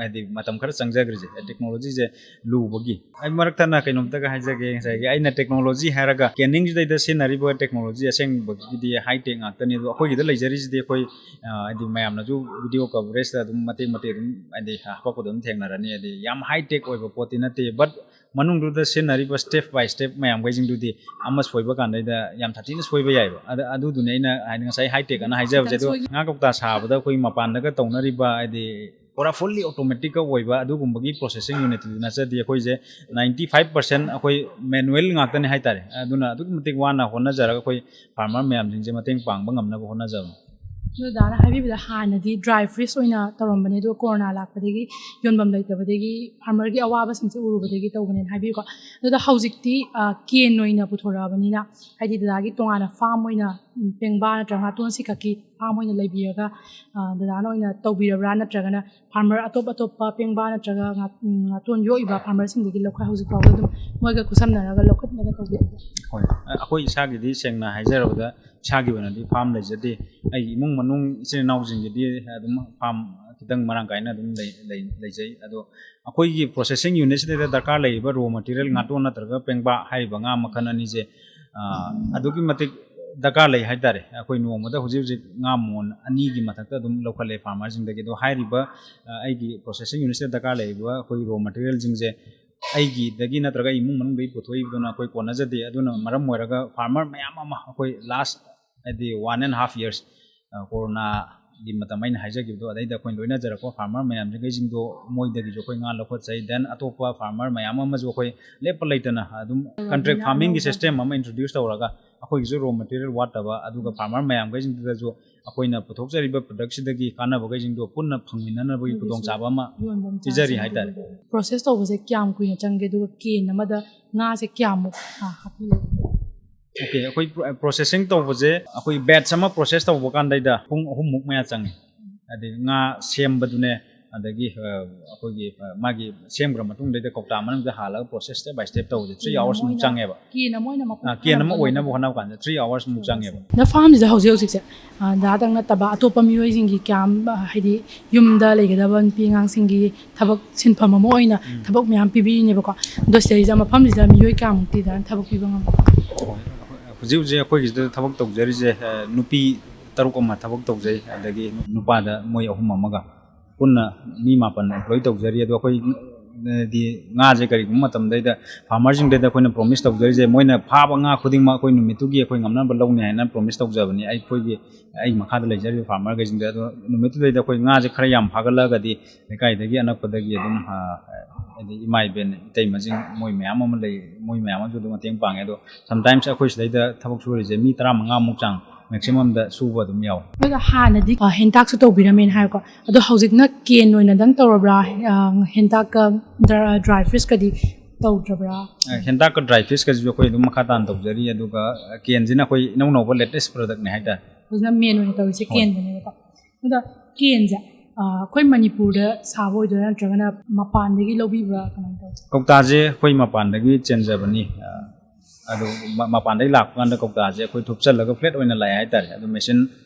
ꯍꯥꯏꯗꯤ ꯃꯇꯝ ꯈꯔ ꯆꯪꯖꯈ꯭ꯔꯤꯁꯦ ꯇꯦꯛꯅꯣꯂꯣꯖꯤꯁꯦ ꯂꯨꯕꯒꯤ꯫ ꯑꯩ ꯃꯔꯛ ꯊꯠꯅ ꯀꯩꯅꯣꯝꯇꯒ ꯍꯥꯏꯖꯒꯦ꯫ ꯉꯁꯥꯏꯒꯤ ꯑꯩꯅ ꯇꯦꯛꯅꯣꯂꯣꯖꯤ ꯍꯥꯏꯔꯒ ꯀꯦꯅꯤꯡꯁꯤꯗꯩꯗ ꯁꯤꯖꯤꯟꯅꯔꯤꯕ ꯇꯦꯛꯅꯣꯂꯣꯖꯤ ꯑꯁꯦꯡꯕꯒꯤꯗꯤ ꯍꯥꯏ ꯇꯦꯛ ꯉꯥꯛꯇꯅꯤ꯫ ꯑꯗꯣ ꯑꯩꯈꯣꯏꯒꯤꯗ ꯂꯩꯖꯔꯤꯁꯤꯗꯤ ꯑꯩꯈꯣꯏ, ꯑ, ꯍꯥꯏꯗꯤ ꯃꯌꯥꯝꯅꯁꯨ ꯚꯤꯗꯤꯑꯣ ꯀꯚꯔꯦꯖꯇ ꯑꯗꯨꯝ ꯃꯇꯦꯛ ꯃꯇꯦꯛ ꯑꯗꯨꯝ ꯍꯥꯏꯗꯤ ꯍꯥꯄꯛꯄꯗ ꯑꯗꯨꯝ ꯊꯦꯡꯅꯔꯅꯤ꯫ ꯍꯥꯏꯗꯤ ꯌꯥꯝ ꯍꯥꯏ ꯇꯦꯛ ꯑꯣꯏꯕ ꯄꯣꯠꯇꯤ ꯅꯠꯇꯦ, ꯕꯠ ꯃꯅꯨꯡꯗꯨꯗ ꯁꯤꯖꯤꯟꯅꯔꯤꯕ step by step ꯃꯌꯥꯝꯈꯩꯁꯤꯡꯗꯨꯗꯤ ꯑꯃ ꯁꯣꯏꯕ ꯀꯥꯟꯗꯩꯗ ꯌꯥꯝ ꯁꯥꯊꯤꯅ ꯁꯣꯏꯕ ꯌꯥꯏꯕ꯫ ꯑꯗ-, ꯑꯗꯨꯗꯨꯅꯦ ꯑꯩꯅ ꯍꯥꯏꯗꯤ ꯉꯁꯥꯏ ꯍꯥꯏ ꯇꯦꯛ ꯑꯅ ꯍꯥꯏꯖꯕꯁꯦ꯫ ꯑꯗꯣ ꯈꯤꯇꯪ ꯁꯣꯏ- ꯉꯥ ꯀꯧꯇꯥ ꯁꯥꯕꯗ ꯑꯩꯈꯣꯏ ꯃꯄꯥꯟꯗꯒ ꯇꯧꯅꯔꯤꯕ ꯍꯥꯏꯗꯤ ꯄꯨꯔꯥ fully automatic ꯑꯣꯏꯕ ꯑꯗꯨꯒꯨꯝꯕꯒꯤ processing unit ꯅꯠꯆꯗꯦ꯫ ꯑꯩꯈꯣꯏꯁꯦ ninety five percent ꯑꯩꯈꯣꯏ manual ꯉꯥꯛꯇꯅꯦ ꯍꯥꯏꯇꯥꯔꯦ꯫ ꯑꯗꯨꯅ ꯑꯗꯨꯛꯀꯤ ꯃꯇꯤꯛ ꯋꯥꯅ ꯍꯣꯠꯅꯖꯔꯒ ꯑꯩꯈꯣꯏ farmer ꯃꯌꯥꯝꯁꯤꯡꯁꯦ ꯃꯇꯦꯡ ꯄꯥꯡꯕ ꯉꯝꯅꯕ ꯍꯣꯠꯅꯖꯕꯅꯤ꯫ ꯑꯗꯨ ꯗꯥꯅ ꯍꯥꯏꯕꯤꯕꯗ ꯍꯥꯟꯅꯗꯤ dry freeze ꯑꯣꯏꯅ ꯇꯧꯔꯝꯕꯅꯦ, ꯑꯗꯨꯒ ꯀꯣꯔꯣꯅꯥ ꯂꯥꯛꯄꯗꯒꯤ ꯌꯣꯟꯐꯝ ꯂꯩꯇꯕꯗꯒꯤ farmerꯒꯤ ꯑꯋꯥꯕꯁꯤꯡꯁꯦ ꯎꯔꯨꯕꯗꯒꯤ ꯇꯧꯕꯅꯦꯅ ꯍꯥꯏꯕꯤꯀꯣ꯫ ꯑꯗꯨꯗ ꯍꯧꯖꯤꯛꯇꯤ, ꯑ, ꯀꯦꯟ ꯑꯣꯏꯅ ꯄꯨꯊꯣꯔꯛꯑꯕꯅꯤꯅ, ꯍꯥꯏꯗꯤ ꯗꯗꯥꯒꯤ ꯇꯣꯉꯥꯟꯅ farm ꯑꯣꯏꯅ, ꯎꯝ, ꯄꯦꯡꯕꯥ ꯅꯠꯇ꯭ꯔꯒ ꯉꯥꯇꯣꯟꯁꯤ ꯈꯛꯀꯤ farm ꯑꯣꯏꯅ ꯂꯩꯕꯤꯔꯒ, ꯑ, ꯗꯗꯥꯅ ꯑꯣꯏꯅ ꯇꯧꯕꯤꯔꯕ꯭ꯔꯥ, ꯅꯠꯇ꯭ꯔꯒꯅ farmer ꯑꯇꯣꯞ ꯑꯇꯣꯞꯄ ꯄꯦꯡꯕꯥ ꯅꯠꯇ꯭ꯔꯒ ꯉꯥ-, ꯎꯝ, ꯉꯥꯇꯣꯟ ꯌꯣꯛꯏꯕ farmerꯁꯤꯡꯗꯒꯤ ꯂꯧꯈꯠ-, ꯍꯧꯖꯤꯛ ꯐꯥꯎꯕ ꯑꯗꯨꯝ ꯃꯣꯏꯒ ꯈꯨꯠꯁꯝꯅꯔꯒ ꯂꯧꯈꯠꯂꯒ ꯇꯧꯕꯤꯔꯤꯕ꯭ꯔꯥ? ꯍꯣꯏ, ꯑ-, ꯑꯩꯈꯣꯏ ꯏꯁꯥꯒꯤꯗꯤ ꯁꯦꯡꯅ ꯍꯥꯏꯖꯔꯕꯗ ꯏꯁꯥꯒꯤ ꯑꯣꯏꯅꯗꯤ farm ꯂꯩꯖꯗꯦ꯫ ꯑꯩꯒꯤ ꯏꯃꯨꯡ ꯃꯅꯨꯡ ꯏꯆꯤꯟ ꯏꯅꯥꯎꯁꯤꯡꯒꯤꯗꯤ ꯑꯗꯨꯝ farm ꯈꯤꯇꯪ ꯃꯔꯥꯡ ꯀꯥꯏꯅ ꯑꯗꯨꯝ ꯂꯩ-, ꯂꯩ-, ꯂꯩꯖꯩ꯫ ꯑꯗꯣ ꯑꯩꯈꯣꯏꯒꯤ processing unitꯁꯤꯗꯩꯗ ꯗꯔꯀꯥꯔ ꯂꯩꯔꯤꯕ raw material ꯉꯥꯇꯣꯟ ꯅꯠꯇ꯭ꯔꯒ ꯄꯦꯡꯕꯥ ꯍꯥꯏꯔꯤꯕ ꯉꯥ ꯃꯈꯜ ꯑꯅꯤꯁꯦ, ꯑ, ꯑꯗꯨꯛꯀꯤ ꯃꯇꯤꯛ ꯗꯔꯀꯥꯔ ꯂꯩ ꯍꯥꯏꯇꯥꯔꯦ꯫ ꯑꯩꯈꯣꯏ ꯅꯣꯡꯃꯗ ꯍꯧꯖꯤꯛ ꯍꯧꯖꯤꯛ ꯉꯥ ꯃꯣꯟ ꯑꯅꯤꯒꯤ ꯃꯊꯛꯇ ꯑꯗꯨꯝ ꯂꯧꯈꯠꯂꯦ farmerꯁꯤꯡꯗꯒꯤ꯫ ꯑꯗꯣ ꯍꯥꯏꯔꯤꯕ, ꯑ, ꯑꯩꯒꯤ processing unitꯁꯤꯗ ꯗꯔꯀꯥꯔ ꯂꯩꯔꯤꯕ ꯑꯩꯈꯣꯏ raw materialꯁꯤꯡꯁꯦ ꯑꯩꯒꯤꯗꯒꯤ ꯅꯠꯇ꯭ꯔꯒ ꯏꯃꯨꯡ ꯃꯅꯨꯡꯗꯒꯤ ꯄꯨꯊꯣꯛꯏꯕꯗꯨꯅ ꯑꯩꯈꯣꯏ ꯀꯣꯟꯅꯖꯗꯦ꯫ ꯑꯗꯨꯅ ꯃꯔꯝ ꯑꯣꯏꯔꯒ farmer ꯃꯌꯥꯝ ꯑꯃ ꯑꯩꯈꯣꯏ last ꯍꯥꯏꯗꯤ one and half years, ꯑ, ꯀꯣꯔꯣꯅꯥꯒꯤ ꯃꯇꯝ ꯑꯩꯅ ꯍꯥꯏꯖꯈꯤꯕꯗꯣ, ꯑꯗꯩꯗ ꯑꯩꯈꯣꯏꯅ ꯂꯣꯏꯅꯖꯔꯛꯄ farmer ꯃꯌꯥꯝꯁꯤꯡꯈꯩꯁꯤꯡꯗꯣ ꯃꯣꯏꯗꯒꯤꯁꯨ ꯑꯩꯈꯣꯏ ꯉꯥ ꯂꯧꯈꯠꯆꯩ꯫ Then ꯑꯇꯣꯞꯄ farmer ꯃꯌꯥꯝ ꯑꯃꯁꯨ ꯑꯩꯈꯣꯏ ꯂꯦꯞꯄ ꯂꯩꯇꯅ ꯑꯗꯨꯝ contract farmingꯒꯤ system ꯑꯃ introduce ꯇꯧꯔꯒ ꯑꯩꯈꯣꯏꯒꯤꯁꯨ raw material ꯋꯥꯠꯇꯕ, ꯑꯗꯨꯒ farmer ꯃꯌꯥꯝꯈꯩꯁꯤꯡꯗꯨꯗꯁꯨ ꯑꯩꯈꯣꯏꯅ ꯄꯨꯊꯣꯛꯆꯔꯤꯕ productꯁꯤꯗꯒꯤ ꯀꯥꯟꯅꯕꯈꯩꯁꯤꯡꯗꯣ ꯄꯨꯟꯅ ꯐꯪꯃꯤꯟꯅꯅꯕꯒꯤ ꯈꯨꯗꯣꯡꯆꯥꯕ ꯑꯃ ꯌꯣꯟꯐꯝ ꯄꯤꯖꯔꯤ ꯆꯥꯁꯤꯡ ꯍꯥꯏꯇꯥꯔꯦ꯫ Process ꯇꯧꯕꯁꯦ ꯀꯌꯥꯝ ꯀꯨꯏꯅ ꯆꯪꯒꯦ, ꯑꯗꯨꯒ ꯀꯦꯟ ꯑꯃꯗ ꯉꯥꯁꯦ ꯀꯌꯥꯃꯨꯛ, ꯑ, ꯍꯥꯞꯄꯤꯒꯦ? OK, ꯑꯩꯈꯣꯏ pro-, processing ꯇꯧꯕꯁꯦ ꯑꯩꯈꯣꯏ batch ꯑꯃ process ꯇꯧꯕ ꯀꯥꯟꯗꯩꯗ ꯄꯨꯡ ꯑꯍꯨꯝꯃꯨꯛ ꯃꯌꯥ ꯆꯪꯉꯤ꯫ ꯍꯥꯏꯗꯤ ꯉꯥ ꯁꯦꯝꯕꯗꯨꯅꯦ, ꯑꯗꯒꯤ ꯑ, ꯑꯩꯈꯣꯏꯒꯤ ꯑ, ꯃꯥꯒꯤ ꯁꯦꯝꯈ꯭ꯔ ꯃꯇꯨꯡꯗꯩꯗ ꯀꯧꯇꯥ ꯃꯅꯨꯡꯗ ꯍꯥꯜꯂꯒ ꯄ꯭ꯔꯣꯁꯦꯁ ꯁ꯭ꯇꯦꯞ ꯕꯥꯏ ꯁ꯭ꯇꯦꯞ ꯇꯧꯕꯁꯦ ꯊ꯭ꯔꯤ ꯑꯋꯥꯔꯁꯃꯨꯛ ꯃꯣꯏꯅ ꯆꯪꯉꯦꯕ꯫ ꯀꯦꯟ ꯑꯃ ꯑꯣꯏꯅ ꯃꯄꯨꯡ ꯑ, ꯀꯦꯟ ꯑꯃ ꯐꯥꯅꯕ ꯑꯣꯏꯅꯕ ꯍꯣꯠꯅꯕ ꯀꯥꯟꯗ ꯊ꯭ꯔꯤ ꯑꯋꯥꯔꯁꯃꯨꯛ ꯆꯪꯉꯦꯕ꯫ ꯅ ꯐꯥꯔꯝꯁꯤꯗ ꯍꯧꯖꯤꯛ ꯍꯧꯖꯤꯛꯁꯦ ꯑ, ꯗꯥꯗꯪ ꯅꯠꯇꯕ ꯑꯇꯣꯞꯄ ꯃꯤꯑꯣꯏꯁꯤꯡꯒꯤ ꯀꯌꯥꯝ ꯑ, ꯍꯥꯏꯗꯤ ꯌꯨꯝꯗ ꯂꯩꯒꯗꯕ ꯅꯨꯄꯤ ꯑꯉꯥꯡꯁꯤꯡꯒꯤ ꯊꯕꯛ ꯁꯤꯟꯐꯝ ꯑꯃ ꯑꯣꯏꯅ ꯊꯕꯛ ꯃꯌꯥꯝ ꯄꯤꯕꯤꯔꯤꯅꯦꯕꯀꯣ꯫ ꯑꯗꯣ ꯁꯤꯗꯩꯁꯤꯗ ꯃꯐꯝꯁꯤꯗ ꯃꯤꯑꯣꯏ ꯀꯌꯥꯃꯨꯛꯇꯤ ꯗꯥꯗꯪ ꯊꯕꯛ ꯄꯤꯕ ꯉꯝꯕ? ꯍꯧꯖꯤꯛ ꯍꯧꯖꯤꯛ ꯑꯩꯈꯣꯏꯒꯤꯁꯤꯗ ꯊꯕꯛ ꯇꯧꯖꯔꯤꯁꯦ ꯑ, ꯅꯨꯄꯤ ꯇꯔꯨꯛ ꯑꯃ ꯊꯕꯛ ꯇꯧꯖꯩ, ꯑꯗꯒꯤ ꯅꯨꯄꯥꯗ ꯃꯣꯏ ꯑꯍꯨꯝ ꯑꯃꯒ ꯄꯨꯟꯅ ꯃꯤ ꯃꯥꯄꯟ ꯑꯦꯝꯄ꯭ꯂꯣꯏ ꯇꯧꯖꯔꯤ꯫ ꯑꯗꯣ ꯑꯩꯈꯣꯏ ꯗꯤ ꯉꯥꯁꯦ ꯀꯔꯤꯒꯨꯝꯕ ꯃꯇꯝꯗꯩꯗ ꯐꯥꯔꯃꯔꯁꯤꯡꯗꯩꯗ ꯑꯩꯈꯣꯏꯅ ꯄ꯭ꯔꯣꯃꯤꯁ ꯇꯧꯖꯔꯤꯁꯦ, ꯃꯣꯏꯅ ꯐꯥꯕ ꯉꯥ ꯈꯨꯗꯤꯡꯃꯛ ꯑꯩꯈꯣꯏ ꯅꯨꯃꯤꯠꯇꯨꯒꯤ ꯑꯩꯈꯣꯏ ꯉꯝꯅꯕ ꯂꯧꯅꯤ ꯍꯥꯏꯅ ꯄ꯭ꯔꯣꯃꯤꯁ ꯇꯧꯖꯕꯅꯤ ꯑꯩꯈꯣꯏꯒꯤ, ꯑꯩ ꯃꯈꯥꯗ ꯂꯩꯖꯔꯤꯕ ꯐꯥꯔꯃꯔꯈꯩꯁꯤꯡꯗ꯫ ꯑꯗꯣ ꯅꯨꯃꯤꯠꯇꯨꯗꯩꯗ ꯑꯩꯈꯣꯏ ꯉꯥꯁꯦ ꯈꯔ ꯌꯥꯝ ꯐꯥꯒꯠꯂꯛꯑꯒꯗꯤ ꯂꯩꯀꯥꯏꯗꯒꯤ ꯑꯅꯛꯄꯗꯒꯤ ꯑꯗꯨꯝ ꯑ, ꯍꯥꯏꯗꯤ ꯏꯃꯥ ꯏꯕꯦꯟ ꯏꯇꯩꯃꯁꯤꯡ ꯃꯣꯏ ꯃꯌꯥꯝ ꯑꯃ ꯂꯩ, ꯃꯣꯏ ꯃꯌꯥꯝ ꯑꯃꯁꯨ ꯑꯗꯨꯝ ꯃꯇꯦꯡ ꯄꯥꯡꯉꯦ꯫ ꯑꯗꯣ ꯁꯝꯇꯥꯏꯝꯁ ꯑꯩꯈꯣꯏ ꯁꯤꯗꯩꯗ ꯊꯕꯛ ꯁꯨꯔꯤꯁꯦ ꯃꯤ ꯇꯔꯥꯃꯉꯥꯃꯨꯛ ꯆꯥꯡ ꯃꯦꯛꯁꯤꯃꯝꯗ ꯁꯨꯕ ꯑꯗꯨꯝ ꯌꯥꯎꯋꯦ꯫ ꯑꯗꯨꯒ ꯍꯥꯟꯅꯗꯤ ꯑ, ꯍꯦꯟꯇꯥꯛꯁꯨ ꯇꯧꯕꯤꯔꯝꯃꯦꯅ ꯍꯥꯏꯀꯣ꯫ ꯑꯗꯣ ꯍꯧꯖꯤꯛꯅ ꯀꯦꯟ ꯑꯣꯏꯅꯗꯪ ꯇꯧꯔꯕ꯭ꯔꯥ? ꯑ, ꯍꯦꯟꯇꯥꯛꯀ ꯗ꯭ꯔꯥꯏ ꯐꯤꯁꯀꯗꯤ ꯇꯧꯗ꯭ꯔꯕ꯭ꯔꯥ? ꯑ, ꯍꯦꯟꯇꯥꯛꯀ ꯗ꯭ꯔꯥꯏ ꯐꯤꯁꯀꯁꯤꯁꯨ ꯑꯩꯈꯣꯏ ꯑꯗꯨꯝ ꯃꯈꯥ ꯇꯥꯅ ꯇꯧꯖꯔꯤ꯫ ꯑꯗꯨꯒ ꯀꯦꯟꯁꯤꯅ ꯑꯩꯈꯣꯏ ꯏꯅꯧ ꯅꯧꯕ ꯂꯦꯇꯦꯁ ꯄ꯭ꯔꯗꯛꯅꯦ ꯍꯥꯏꯇꯥꯔꯦ꯫ ꯍꯧꯖꯤꯛꯅ ꯃꯦꯟ ꯑꯣꯏꯅ ꯇꯧꯔꯤꯁꯦ ꯍꯣꯏ꯫ ꯀꯦꯟꯗꯅꯦꯕꯀꯣ꯫ ꯑꯗꯣ ꯀꯦꯟꯁꯦ ꯑ, ꯑꯩꯈꯣꯏ ꯃꯅꯤꯄꯨꯔꯗ ꯁꯥꯕ ꯑꯣꯏꯗꯣꯏꯔꯥ ꯅꯠꯇ꯭ꯔꯒꯅ ꯃꯄꯥꯟꯗꯒꯤ ꯂꯧꯕꯤꯕ꯭ꯔꯥ, ꯀꯃꯥꯏꯅ ꯇꯧꯋꯤ? ꯀꯧꯇꯥꯁꯦ ꯑꯩꯈꯣꯏ ꯃꯄꯥꯟꯗꯒꯤ ꯆꯦꯟꯖꯕꯅꯤ꯫ ꯑ, ꯑꯗꯨ ꯃ-, ꯃꯄꯥꯟꯗꯒꯤ ꯂꯥꯛꯄ ꯀꯥꯟꯗ ꯀꯧꯇꯥꯁꯦ ꯑꯩꯈꯣꯏ ꯊꯨꯞꯆꯜꯂꯒ ꯐ꯭ꯂꯦꯠ ꯑꯣꯏꯅ ꯂꯥꯛꯑꯦ ꯍꯥꯏꯇꯥꯔꯦ꯫ ꯑꯗꯨ ꯃꯦꯆꯤꯟ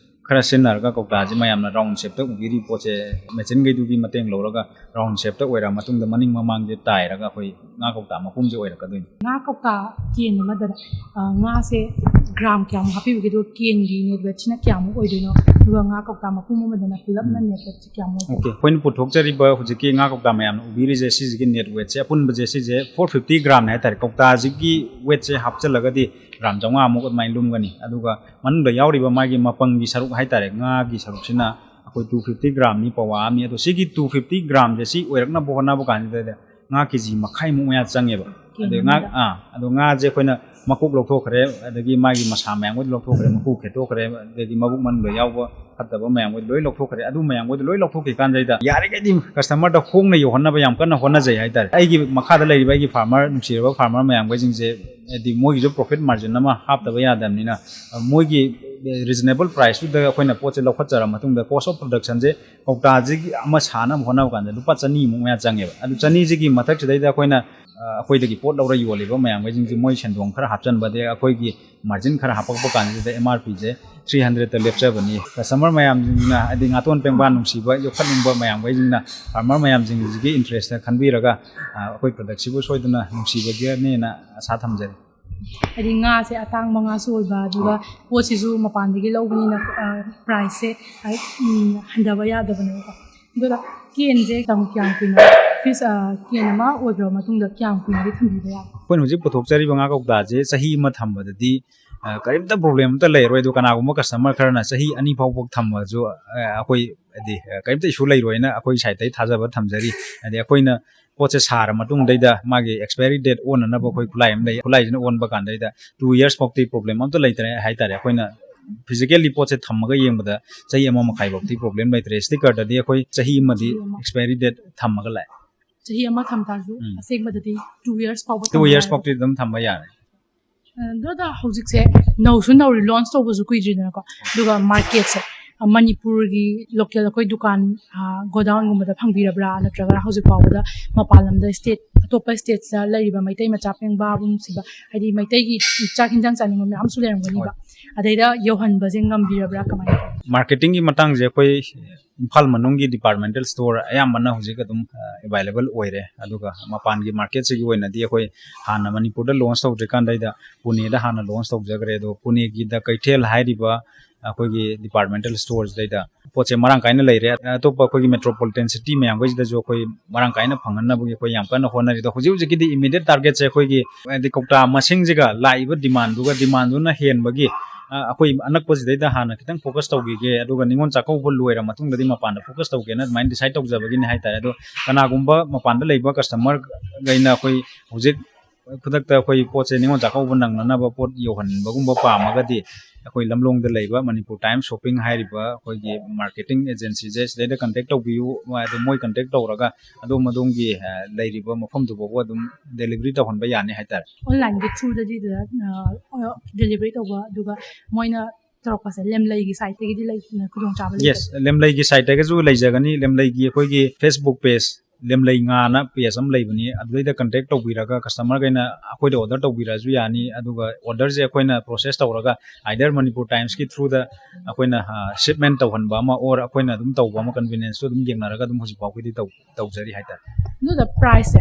ꯈꯔ ꯁꯤꯖꯤꯟꯅꯔꯒ ꯀꯧꯇꯥꯁꯦ ꯃꯌꯥꯝꯅ ꯔꯥꯎꯟ ꯁꯦꯞꯇ ꯎꯕꯤꯔꯤ ꯄꯣꯠꯁꯦ ꯃꯦꯆꯤꯟꯈꯩꯗꯨꯒꯤ ꯃꯇꯦꯡ ꯂꯧꯔꯒ ꯔꯥꯎꯟ ꯁꯦꯞꯇ ꯑꯣꯏꯔ ꯃꯇꯨꯡꯗ ꯃꯅꯤꯡ ꯃꯃꯥꯡꯁꯦ ꯇꯥꯏꯔꯒ ꯑꯩꯈꯣꯏ ꯉꯥ ꯀꯧꯇꯥ ꯃꯄꯨꯝꯁꯦ ꯑꯣꯏꯔꯛꯀꯗꯣꯏꯅꯤ꯫ ꯉꯥ ꯀꯧꯇꯥ ꯀꯦꯟ ꯑꯃꯗꯅꯦ, ꯑ, ꯉꯥꯁꯦ ꯒ꯭ꯔꯥꯝ ꯀꯌꯥꯃꯨꯛ ꯍꯥꯞꯄꯤꯕꯒꯦ? ꯑꯗꯨꯒ ꯀꯦꯟꯒꯤ ꯅꯦꯠ ꯋꯦꯠꯁꯤꯅ ꯀꯌꯥꯃꯨꯛ ꯑꯣꯏꯗꯣꯏꯅꯣ? ꯑꯗꯨꯒ ꯉꯥ ꯀꯧꯇꯥ ꯃꯄꯨꯝ ꯑꯃꯗꯅ ꯄꯨꯂꯞꯅ ꯅꯦꯠ ꯋꯦꯠꯁꯦ ꯀꯌꯥꯃꯨꯛ ꯑꯣꯏꯗꯣꯏꯅꯣ? ꯑꯣꯀꯦ, ꯑꯩꯈꯣꯏꯅ ꯄꯨꯊꯣꯛꯆꯔꯤꯕ ꯍꯧꯖꯤꯛꯀꯤ ꯉꯥ ꯀꯧꯇꯥ ꯃꯌꯥꯝꯅ ꯎꯕꯤꯔꯤꯁꯦ, ꯁꯤꯁꯤꯒꯤ ꯅꯦꯠ ꯋꯦꯠꯁꯦ, ꯑꯄꯨꯟꯕꯁꯦ, ꯁꯤꯁꯦ ꯐꯣꯔ ꯐꯤꯐꯇꯤ ꯒ꯭ꯔꯥꯝꯅꯦ ꯍꯥꯏꯇꯥꯔꯦ꯫ ꯀꯧꯇꯥꯁꯤꯒꯤ ꯋꯦꯠꯁꯦ ꯍꯥꯞꯆꯤꯜꯂꯒꯗꯤ ꯒ꯭ꯔꯥꯝ ꯆꯥꯝꯃꯉꯥꯃꯨꯛ ꯑꯗꯨꯃꯥꯏꯅ ꯂꯨꯝꯒꯅꯤ꯫ ꯑꯗꯨꯒ ꯃꯅꯨꯡꯗ ꯌꯥꯎꯔꯤꯕ ꯃꯥꯒꯤ ꯃꯄꯪꯒꯤ ꯁꯔꯨꯛ ꯍꯥꯏꯇꯥꯔꯦ, ꯉꯥꯒꯤ ꯁꯔꯨꯛꯁꯤꯅ ꯑꯩꯈꯣꯏ ꯇꯨ ꯐꯤꯐꯇꯤ ꯒ꯭ꯔꯥꯝꯅꯤ, ꯄꯋꯥ ꯑꯃꯅꯤ꯫ ꯑꯗꯣ ꯁꯤꯒꯤ ꯇꯨ ꯐꯤꯐꯇꯤ ꯒ꯭ꯔꯥꯝꯁꯦ ꯁꯤ ꯑꯣꯏꯔꯛꯅꯕ ꯍꯣꯠꯅꯕ ꯀꯥꯟꯁꯤꯗ ꯉꯥ ꯀꯦꯖꯤ ꯃꯈꯥꯏꯃꯨꯛ ꯃꯌꯥ ꯆꯪꯉꯦꯕ꯫ ꯀꯦꯖꯤ ꯑꯗꯩ ꯉꯥ, ꯑꯃꯗ? ꯑꯥ, ꯑꯗꯣ ꯉꯥꯁꯦ ꯑꯩꯈꯣꯏꯅ ꯃꯀꯣꯛ ꯂꯧꯊꯣꯛꯈ꯭ꯔꯦ, ꯑꯗꯒꯤ ꯃꯥꯒꯤ ꯃꯁꯥ ꯃꯌꯥꯝꯈꯩꯗꯣ ꯂꯧꯊꯣꯛꯈ꯭ꯔꯦ, ꯃꯀꯨ ꯈꯦꯠꯇꯣꯛꯈ꯭ꯔꯦ, ꯑꯗꯒꯤ ꯃꯕꯨꯛ ꯃꯅꯨꯡꯗ ꯌꯥꯎꯕ ꯐꯠꯇꯕ ꯃꯌꯥꯝꯈꯩꯗꯣ ꯂꯣꯏ ꯂꯧꯊꯣꯛꯈ꯭ꯔꯦ꯫ ꯑꯗꯨ ꯃꯌꯥꯝꯈꯩꯗꯣ ꯂꯣꯏ ꯂꯧꯊꯣꯛꯈꯤ ꯀꯥꯟꯁꯤꯗ ꯌꯥꯔꯤꯈꯩꯗꯤ ꯀꯁꯇꯃꯔꯗ ꯍꯣꯡꯅ ꯌꯧꯍꯟꯅꯕ ꯌꯥꯝ ꯀꯟꯅ ꯍꯣꯠꯅꯖꯩ ꯍꯥꯏꯇꯥꯔꯦ꯫ ꯑꯩꯒꯤ ꯃꯈꯥꯗ ꯂꯩꯔꯤꯕ ꯑꯩꯒꯤ ꯐꯥꯔꯃꯔ, ꯅꯨꯡꯁꯤꯔꯕ ꯐꯥꯔꯃꯔ ꯃꯌꯥꯝꯈꯩꯁꯤꯡꯁꯦ, ꯍꯥꯏꯗꯤ ꯃꯣꯏꯒꯤꯁꯨ ꯄ꯭ꯔꯣꯐꯤꯠ ꯃꯥꯔꯖꯤꯟ ꯑꯃ ꯍꯥꯞꯇꯕ ꯌꯥꯗꯕꯅꯤꯅ, ꯃꯣꯏꯒꯤ ꯔꯤꯖꯅꯦꯕꯜ ꯄ꯭ꯔꯥꯏꯁꯇꯨꯗ ꯑꯩꯈꯣꯏꯅ ꯄꯣꯠꯁꯦ ꯂꯧꯈꯠꯆꯔ ꯃꯇꯨꯡꯗ, ꯀꯣꯁ ꯑꯣꯐ ꯄ꯭ꯔꯗꯛꯁꯟꯁꯦ ꯀꯧꯇꯥꯁꯤꯒꯤ ꯑꯃ ꯁꯥꯅꯕ ꯍꯣꯠꯅꯕ ꯀꯥꯟꯗ ꯂꯨꯄꯥ ꯆꯅꯤꯃꯨꯛ ꯃꯌꯥ ꯆꯪꯉꯦꯕ꯫ ꯑꯗꯨ ꯆꯅꯤꯁꯤꯒꯤ ꯃꯊꯛꯁꯤꯗꯩꯗ ꯑꯩꯈꯣꯏꯅ, ꯑ, ꯑꯩꯈꯣꯏꯗꯒꯤ ꯄꯣꯠ ꯂꯧꯔ ꯌꯣꯜꯂꯤꯕ ꯃꯌꯥꯝꯈꯩꯁꯤꯡꯁꯤ ꯃꯣꯏ ꯁꯦꯟꯗꯣꯡ ꯈꯔ ꯍꯥꯞꯆꯤꯟꯕ, ꯑꯗꯩ ꯑꯩꯈꯣꯏꯒꯤ ꯃꯥꯔꯖꯤꯟ ꯈꯔ ꯍꯥꯞꯄꯛꯄ ꯀꯥꯟꯁꯤꯗ ꯑꯦꯝ ꯑꯥꯔ ꯄꯤꯁꯦ ꯊ꯭ꯔꯤ ꯍꯟꯗ꯭ꯔꯦꯗꯇ ꯂꯦꯞꯆꯕꯅꯤ꯫ ꯀꯁꯇꯃꯔ ꯃꯌꯥꯝꯁꯤꯡꯅ, ꯍꯥꯏꯗꯤ ꯉꯥꯇꯣꯟ ꯄꯦꯡꯕꯥ ꯅꯨꯡꯁꯤꯕ ꯌꯣꯛꯈꯠꯅꯤꯡꯕ ꯃꯌꯥꯝꯈꯩꯁꯤꯡꯅ, ꯐꯥꯔꯃꯔ ꯃꯌꯥꯝꯁꯤꯡꯁꯤꯒꯤ ꯏꯟꯇꯔꯦꯁꯇ ꯈꯟꯕꯤꯔꯒ, ꯑ, ꯑꯩꯈꯣꯏ ꯄ꯭ꯔꯗꯛꯁꯤꯕꯨ ꯁꯣꯏꯗꯅ ꯅꯨꯡꯁꯤꯕꯒꯤꯅꯦꯅ ꯑꯁꯥ ꯊꯝꯖꯔꯤ꯫ ꯍꯥꯏꯗꯤ ꯉꯥꯁꯦ ꯑꯇꯥꯡꯕ ꯉꯥꯁꯨ ꯑꯣꯏꯕ, ꯑꯗꯨꯒ ꯄꯣꯠꯁꯤꯁꯨ ꯃꯄꯥꯟꯗꯒꯤ ꯂꯧꯕꯅꯤꯅ, ꯑ, ꯄ꯭ꯔꯥꯏꯁꯁꯦ, ꯑ, ꯎꯝ, ꯍꯟꯊꯕ ꯌꯥꯗꯕꯅꯦꯕꯀꯣ꯫ ꯑꯗꯨꯒ ꯀꯦꯟꯁꯦ ꯀꯌꯥꯝ, ꯀꯌꯥꯝ ꯀꯨꯏꯅ, ꯐꯤꯁ, ꯑ, ꯀꯦꯟ ꯑꯃ ꯑꯣꯏꯈ꯭ꯔꯕ ꯃꯇꯨꯡꯗ ꯀꯌꯥꯝ ꯀꯨꯏꯅꯗꯤ ꯊꯝꯕꯤꯕ ꯌꯥꯕ? ꯑꯩꯈꯣꯏꯅ ꯍꯧꯖꯤꯛ ꯄꯨꯊꯣꯛꯆꯔꯤꯕ ꯉꯥ ꯀꯧꯇꯥꯁꯦ ꯆꯍꯤ ꯑꯃ ꯊꯝꯕꯗꯗꯤ, ꯑ, ꯀꯔꯤꯝꯇ ꯄ꯭ꯔꯣꯕ꯭ꯂꯦꯝ ꯑꯝꯇ ꯂꯩꯔꯣꯏ꯫ ꯑꯗꯣ ꯀꯅꯥꯒꯨꯝꯕ ꯀꯁꯇꯃꯔ ꯈꯔꯅ ꯆꯍꯤ ꯑꯅꯤ ꯐꯥꯎꯕ ꯊꯝꯃꯁꯨ, ꯑ, ꯑꯩꯈꯣꯏ, ꯍꯥꯏꯗꯤ, ꯑ, ꯀꯔꯤꯝꯇ ꯏꯁꯨ ꯂꯩꯔꯣꯏꯅ ꯑꯩꯈꯣꯏ ꯁꯥꯏꯠꯇꯒꯤ ꯊꯥꯖꯕ ꯊꯝꯖꯔꯤ꯫ ꯍꯥꯏꯗꯤ, ꯑꯩꯈꯣꯏꯅ ꯄꯣꯠꯁꯦ ꯁꯥꯔ ꯃꯇꯨꯡꯗꯩꯗ ꯃꯥꯒꯤ ꯑꯦꯛꯁꯄꯥꯏꯔꯤ ꯗꯦꯠ ꯑꯣꯟꯅꯅꯕ ꯑꯩꯈꯣꯏ ꯈꯨꯠꯂꯥꯏ ꯑꯃ ꯂꯩ꯫ ꯈꯨꯠꯂꯥꯏꯁꯤꯅ ꯑꯣꯟꯕ ꯀꯥꯟꯗꯩꯗ ꯇꯨ ꯌꯔꯁ ꯐꯥꯎꯇꯤ ꯄ꯭ꯔꯣꯕ꯭ꯂꯦꯝ ꯑꯝꯇ ꯂꯩꯇ꯭ꯔꯦ ꯍꯥꯏꯇꯥꯔꯦ꯫ ꯑꯩꯈꯣꯏꯅ ꯐꯤꯖꯤꯀꯦꯜꯂꯤ ꯄꯣꯠꯁꯦ ꯊꯝꯃꯒ ꯌꯦꯡꯕꯗ ꯆꯍꯤ ꯑꯃ ꯃꯈꯥꯏ ꯐꯥꯎꯇꯤ ꯄ꯭ꯔꯣꯕ꯭ꯂꯦꯝ ꯂꯩꯇ꯭ꯔꯦ꯫ ꯁ꯭ꯇꯤꯀꯔꯗꯗꯤ ꯑꯩꯈꯣꯏ ꯆꯍꯤ ꯑꯃꯗꯤ ꯑꯦꯛꯁꯄꯥꯏꯔꯤ ꯗꯦꯠ ꯊꯝꯃꯒ ꯂꯥꯛꯑꯦ꯫ ꯆꯍꯤ ꯑꯃ ꯊꯝ ꯇꯥꯔꯁꯨ ꯎꯝ꯫ ꯑꯁꯦꯡꯕꯗꯗꯤ ꯇꯨ ꯌꯔꯁ ꯐꯥꯎꯕ ꯇꯨ ꯌꯔꯁ ꯐꯥꯎꯇꯤ ꯑꯗꯨꯝ ꯊꯝꯕ ꯌꯥꯔꯦ꯫ ꯑꯗꯨꯗ ꯍꯧꯖꯤꯛꯁꯦ ꯅꯧꯁꯨ ꯅꯧꯔꯤ, ꯂꯣꯟꯁ ꯇꯧꯕꯁꯨ ꯀꯨꯏꯗ꯭ꯔꯤꯗꯅꯀꯣ꯫ ꯑꯗꯨꯒ ꯃꯥꯔꯀꯦꯠꯁꯦ, ꯑ, ꯃꯅꯤꯄꯨꯔꯒꯤ ꯂꯣꯀꯦꯜ ꯑꯩꯈꯣꯏ ꯗꯨꯀꯥꯟ, ꯑ, ꯒꯣꯗꯥꯎꯟꯒꯨꯝꯕꯗ ꯐꯪꯕꯤꯔꯕ꯭ꯔꯥ? ꯅꯠꯇ꯭ꯔꯒ ꯍꯧꯖꯤꯛ ꯐꯥꯎꯕꯗ ꯃꯄꯥꯟ ꯂꯝꯗ, ꯁ꯭ꯇꯦꯠ, ꯑꯇꯣꯞꯄ ꯁ꯭ꯇꯦꯠꯁꯇ ꯂꯩꯔꯤꯕ ꯃꯩꯇꯩ ꯃꯆꯥ ꯄꯦꯡꯕꯥꯕꯨ ꯅꯨꯡꯁꯤꯕ, ꯍꯥꯏꯗꯤ ꯃꯩꯇꯩꯒꯤ ꯆꯥꯛ ꯍꯤꯟꯖꯥꯡ ꯆꯥꯅꯤꯡꯕ ꯃꯌꯥꯝꯁꯨ ꯂꯩꯔꯝꯒꯅꯤꯕ, ꯑꯗꯩꯗ ꯌꯧꯍꯟꯕꯁꯦ ꯉꯝꯕꯤꯔꯕ꯭ꯔꯥ? ꯀꯃꯥꯏꯅ ꯇꯧꯋꯤ? ꯃꯥꯔꯀꯦꯇꯤꯡꯒꯤ ꯃꯇꯥꯡꯁꯦ ꯑꯩꯈꯣꯏ ꯏꯝꯐꯥꯜ ꯃꯅꯨꯡꯒꯤ ꯗꯤꯄꯥꯔꯠꯃꯦꯟꯇꯦꯜ ꯁ꯭ꯇꯣꯔ ꯑꯌꯥꯝꯕꯅ ꯍꯧꯖꯤꯛ ꯑꯗꯨꯝ ꯑꯦꯕꯥꯏꯂꯦꯕꯜ ꯑꯣꯏꯔꯦ꯫ ꯑꯗꯨꯒ ꯃꯄꯥꯟꯒꯤ ꯃꯥꯔꯀꯦꯠꯁꯤꯒꯤ ꯑꯣꯏꯅꯗꯤ ꯑꯩꯈꯣꯏ ꯍꯥꯟꯅ ꯃꯅꯤꯄꯨꯔꯗ ꯂꯣꯟꯁ ꯇꯧꯗ꯭ꯔꯤꯀꯥꯟꯗꯩꯗ ꯄꯨꯅꯦꯗ ꯍꯥꯟꯅ ꯂꯣꯟꯁ ꯇꯧꯖꯈ꯭ꯔꯦ꯫ ꯑꯗꯣ ꯄꯨꯅꯦꯒꯤꯗ ꯀꯩꯊꯦꯜ ꯍꯥꯏꯔꯤꯕ ꯑꯩꯈꯣꯏꯒꯤ ꯗꯤꯄꯥꯔꯠꯃꯦꯟꯇꯦꯜ ꯁ꯭ꯇꯣꯔꯁꯤꯗꯩꯗ ꯄꯣꯠꯁꯦ ꯃꯔꯥꯡ ꯀꯥꯏꯅ ꯂꯩꯔꯦ꯫ ꯑꯇꯣꯞꯄ ꯑꯩꯈꯣꯏꯒꯤ ꯃꯦꯇ꯭ꯔꯣꯄꯣꯂꯤꯇꯦꯟ ꯁꯤꯇꯤ ꯃꯌꯥꯝꯈꯩꯁꯤꯗꯁꯨ ꯑꯩꯈꯣꯏ ꯃꯔꯥꯡ ꯀꯥꯏꯅ ꯐꯪꯍꯟꯅꯕꯒꯤ ꯑꯩꯈꯣꯏ ꯌꯥꯝ ꯀꯟꯅ ꯍꯣꯠꯅꯔꯤ꯫ ꯑꯗꯣ ꯍꯧꯖꯤꯛ ꯍꯧꯖꯤꯛꯀꯤꯗꯤ ꯏꯃꯤꯗꯤꯌꯦꯠ ꯇꯥꯔꯒꯦꯠꯁꯦ ꯑꯩꯈꯣꯏꯒꯤ, ꯍꯥꯏꯗꯤ, ꯀꯧꯇꯥ ꯃꯁꯤꯡꯁꯤꯒ ꯂꯥꯛꯏꯕ ꯗꯤꯃꯥꯟꯗꯨꯒ, ꯗꯤꯃꯥꯟꯗꯨꯅ ꯍꯦꯟꯕꯒꯤ, ꯑ, ꯑꯩꯈꯣꯏ ꯑꯅꯛꯄꯁꯤꯗꯩꯗ ꯍꯥꯟꯅ ꯈꯤꯇꯪ ꯐꯣꯀꯁ ꯇꯧꯈꯤꯒꯦ, ꯑꯗꯨꯒ ꯅꯤꯉꯣꯜ ꯆꯥꯛꯀꯧꯕ ꯂꯣꯏꯔ ꯃꯇꯨꯡꯗꯗꯤ ꯃꯄꯥꯟꯗ ꯐꯣꯀꯁ ꯇꯧꯒꯦꯅ ꯑꯗꯨꯃꯥꯏꯅ ꯗꯤꯁꯥꯏꯠ ꯇꯧꯖꯕꯒꯤꯅꯤ ꯍꯥꯏꯇꯥꯔꯦ꯫ ꯑꯗꯣ ꯀꯅꯥꯒꯨꯝꯕ ꯃꯄꯥꯟꯗ ꯂꯩꯕ ꯀꯁꯇꯃꯔꯈꯩꯅ ꯑꯩꯈꯣꯏ ꯍꯧꯖꯤꯛ ꯈꯨꯗꯛꯇ ꯑꯩꯈꯣꯏ ꯄꯣꯠꯁꯦ ꯅꯤꯉꯣꯜ ꯆꯥꯛꯀꯧꯕ ꯅꯪꯅꯅꯕ ꯄꯣꯠ ꯌꯧꯍꯟꯕꯒꯨꯝꯕ ꯄꯥꯝꯃꯒꯗꯤ, ꯑꯩꯈꯣꯏ ꯂꯝꯂꯣꯡꯗ ꯂꯩꯕ ꯃꯅꯤꯄꯨꯔ ꯇꯥꯏꯝꯁ ꯁꯣꯞꯄꯤꯡ ꯍꯥꯏꯔꯤꯕ ꯑꯩꯈꯣꯏꯒꯤ ꯃꯥꯔꯀꯦꯇꯤꯡ ꯑꯦꯖꯦꯟꯁꯤꯁꯦ ꯁꯤꯗꯩꯗ ꯀꯟꯇꯦꯛ ꯇꯧꯕꯤꯌꯨ꯫ ꯑꯗꯣ ꯃꯣꯏ ꯀꯟꯇꯦꯛ ꯇꯧꯔꯒ ꯑꯗꯣꯝ ꯑꯗꯣꯝꯒꯤ, ꯑ, ꯂꯩꯔꯤꯕ ꯃꯐꯝꯗꯨ ꯐꯥꯎꯕ ꯑꯗꯨꯝ ꯗꯦꯂꯤꯚꯔꯤ ꯇꯧꯍꯟꯕ ꯌꯥꯅꯤ ꯍꯥꯏꯇꯥꯔꯦ꯫ ꯑꯣꯟꯂꯥꯏꯟꯒꯤ ꯊ꯭ꯔꯨꯗꯗꯤ ꯗꯦꯂꯤꯚꯔꯤ ꯇꯧꯕ, ꯑꯗꯨꯒ ꯃꯣꯏꯅ ꯇꯧꯔꯛꯄꯁꯦ ꯂꯦꯝꯂꯩꯒꯤ ꯁꯥꯏꯠꯇꯒꯤꯗꯤ ꯂꯩ, ꯈꯨꯗꯣꯡꯆꯥꯕ ꯂꯩꯒꯗ꯭ꯔꯥ? Yes, ꯂꯦꯝꯂꯩꯒꯤ ꯁꯥꯏꯠꯇꯒꯁꯨ ꯂꯩꯖꯒꯅꯤ꯫ ꯂꯦꯝꯂꯩꯒꯤ ꯑꯩꯈꯣꯏꯒꯤ Facebook page ꯂꯦꯝꯂꯩ ꯉꯥꯅ page ꯑꯃ ꯂꯩꯕꯅꯤ, ꯑꯗꯨꯗꯩꯗ contact ꯇꯧꯕꯤꯔꯒ customerꯈꯩꯅ ꯑꯩꯈꯣꯏꯗ order ꯇꯧꯕꯤꯔꯛꯑꯁꯨ ꯌꯥꯅꯤ꯫ ꯑꯗꯨꯒ orderꯁꯦ ꯑꯩꯈꯣꯏꯅ process ꯇꯧꯔꯒ either Manipur Timesꯀꯤ throughꯗ ꯑꯩꯈꯣꯏꯅ shipment ꯇꯧꯍꯟꯕ ꯑꯃ or ꯑꯩꯈꯣꯏꯅ ꯑꯗꯨꯝ ꯇꯧꯕ ꯑꯃ, convenienceꯇꯨ ꯑꯗꯨꯝ ꯌꯦꯡꯅꯔꯒ ꯑꯗꯨꯝ ꯍꯧꯖꯤꯛ ꯐꯥꯎꯒꯤꯗꯤ ꯇꯧ ꯇꯧꯖꯔꯤ ꯍꯥꯏꯇꯥꯔꯦ꯫ ꯑꯗꯨꯗ priceꯁꯦ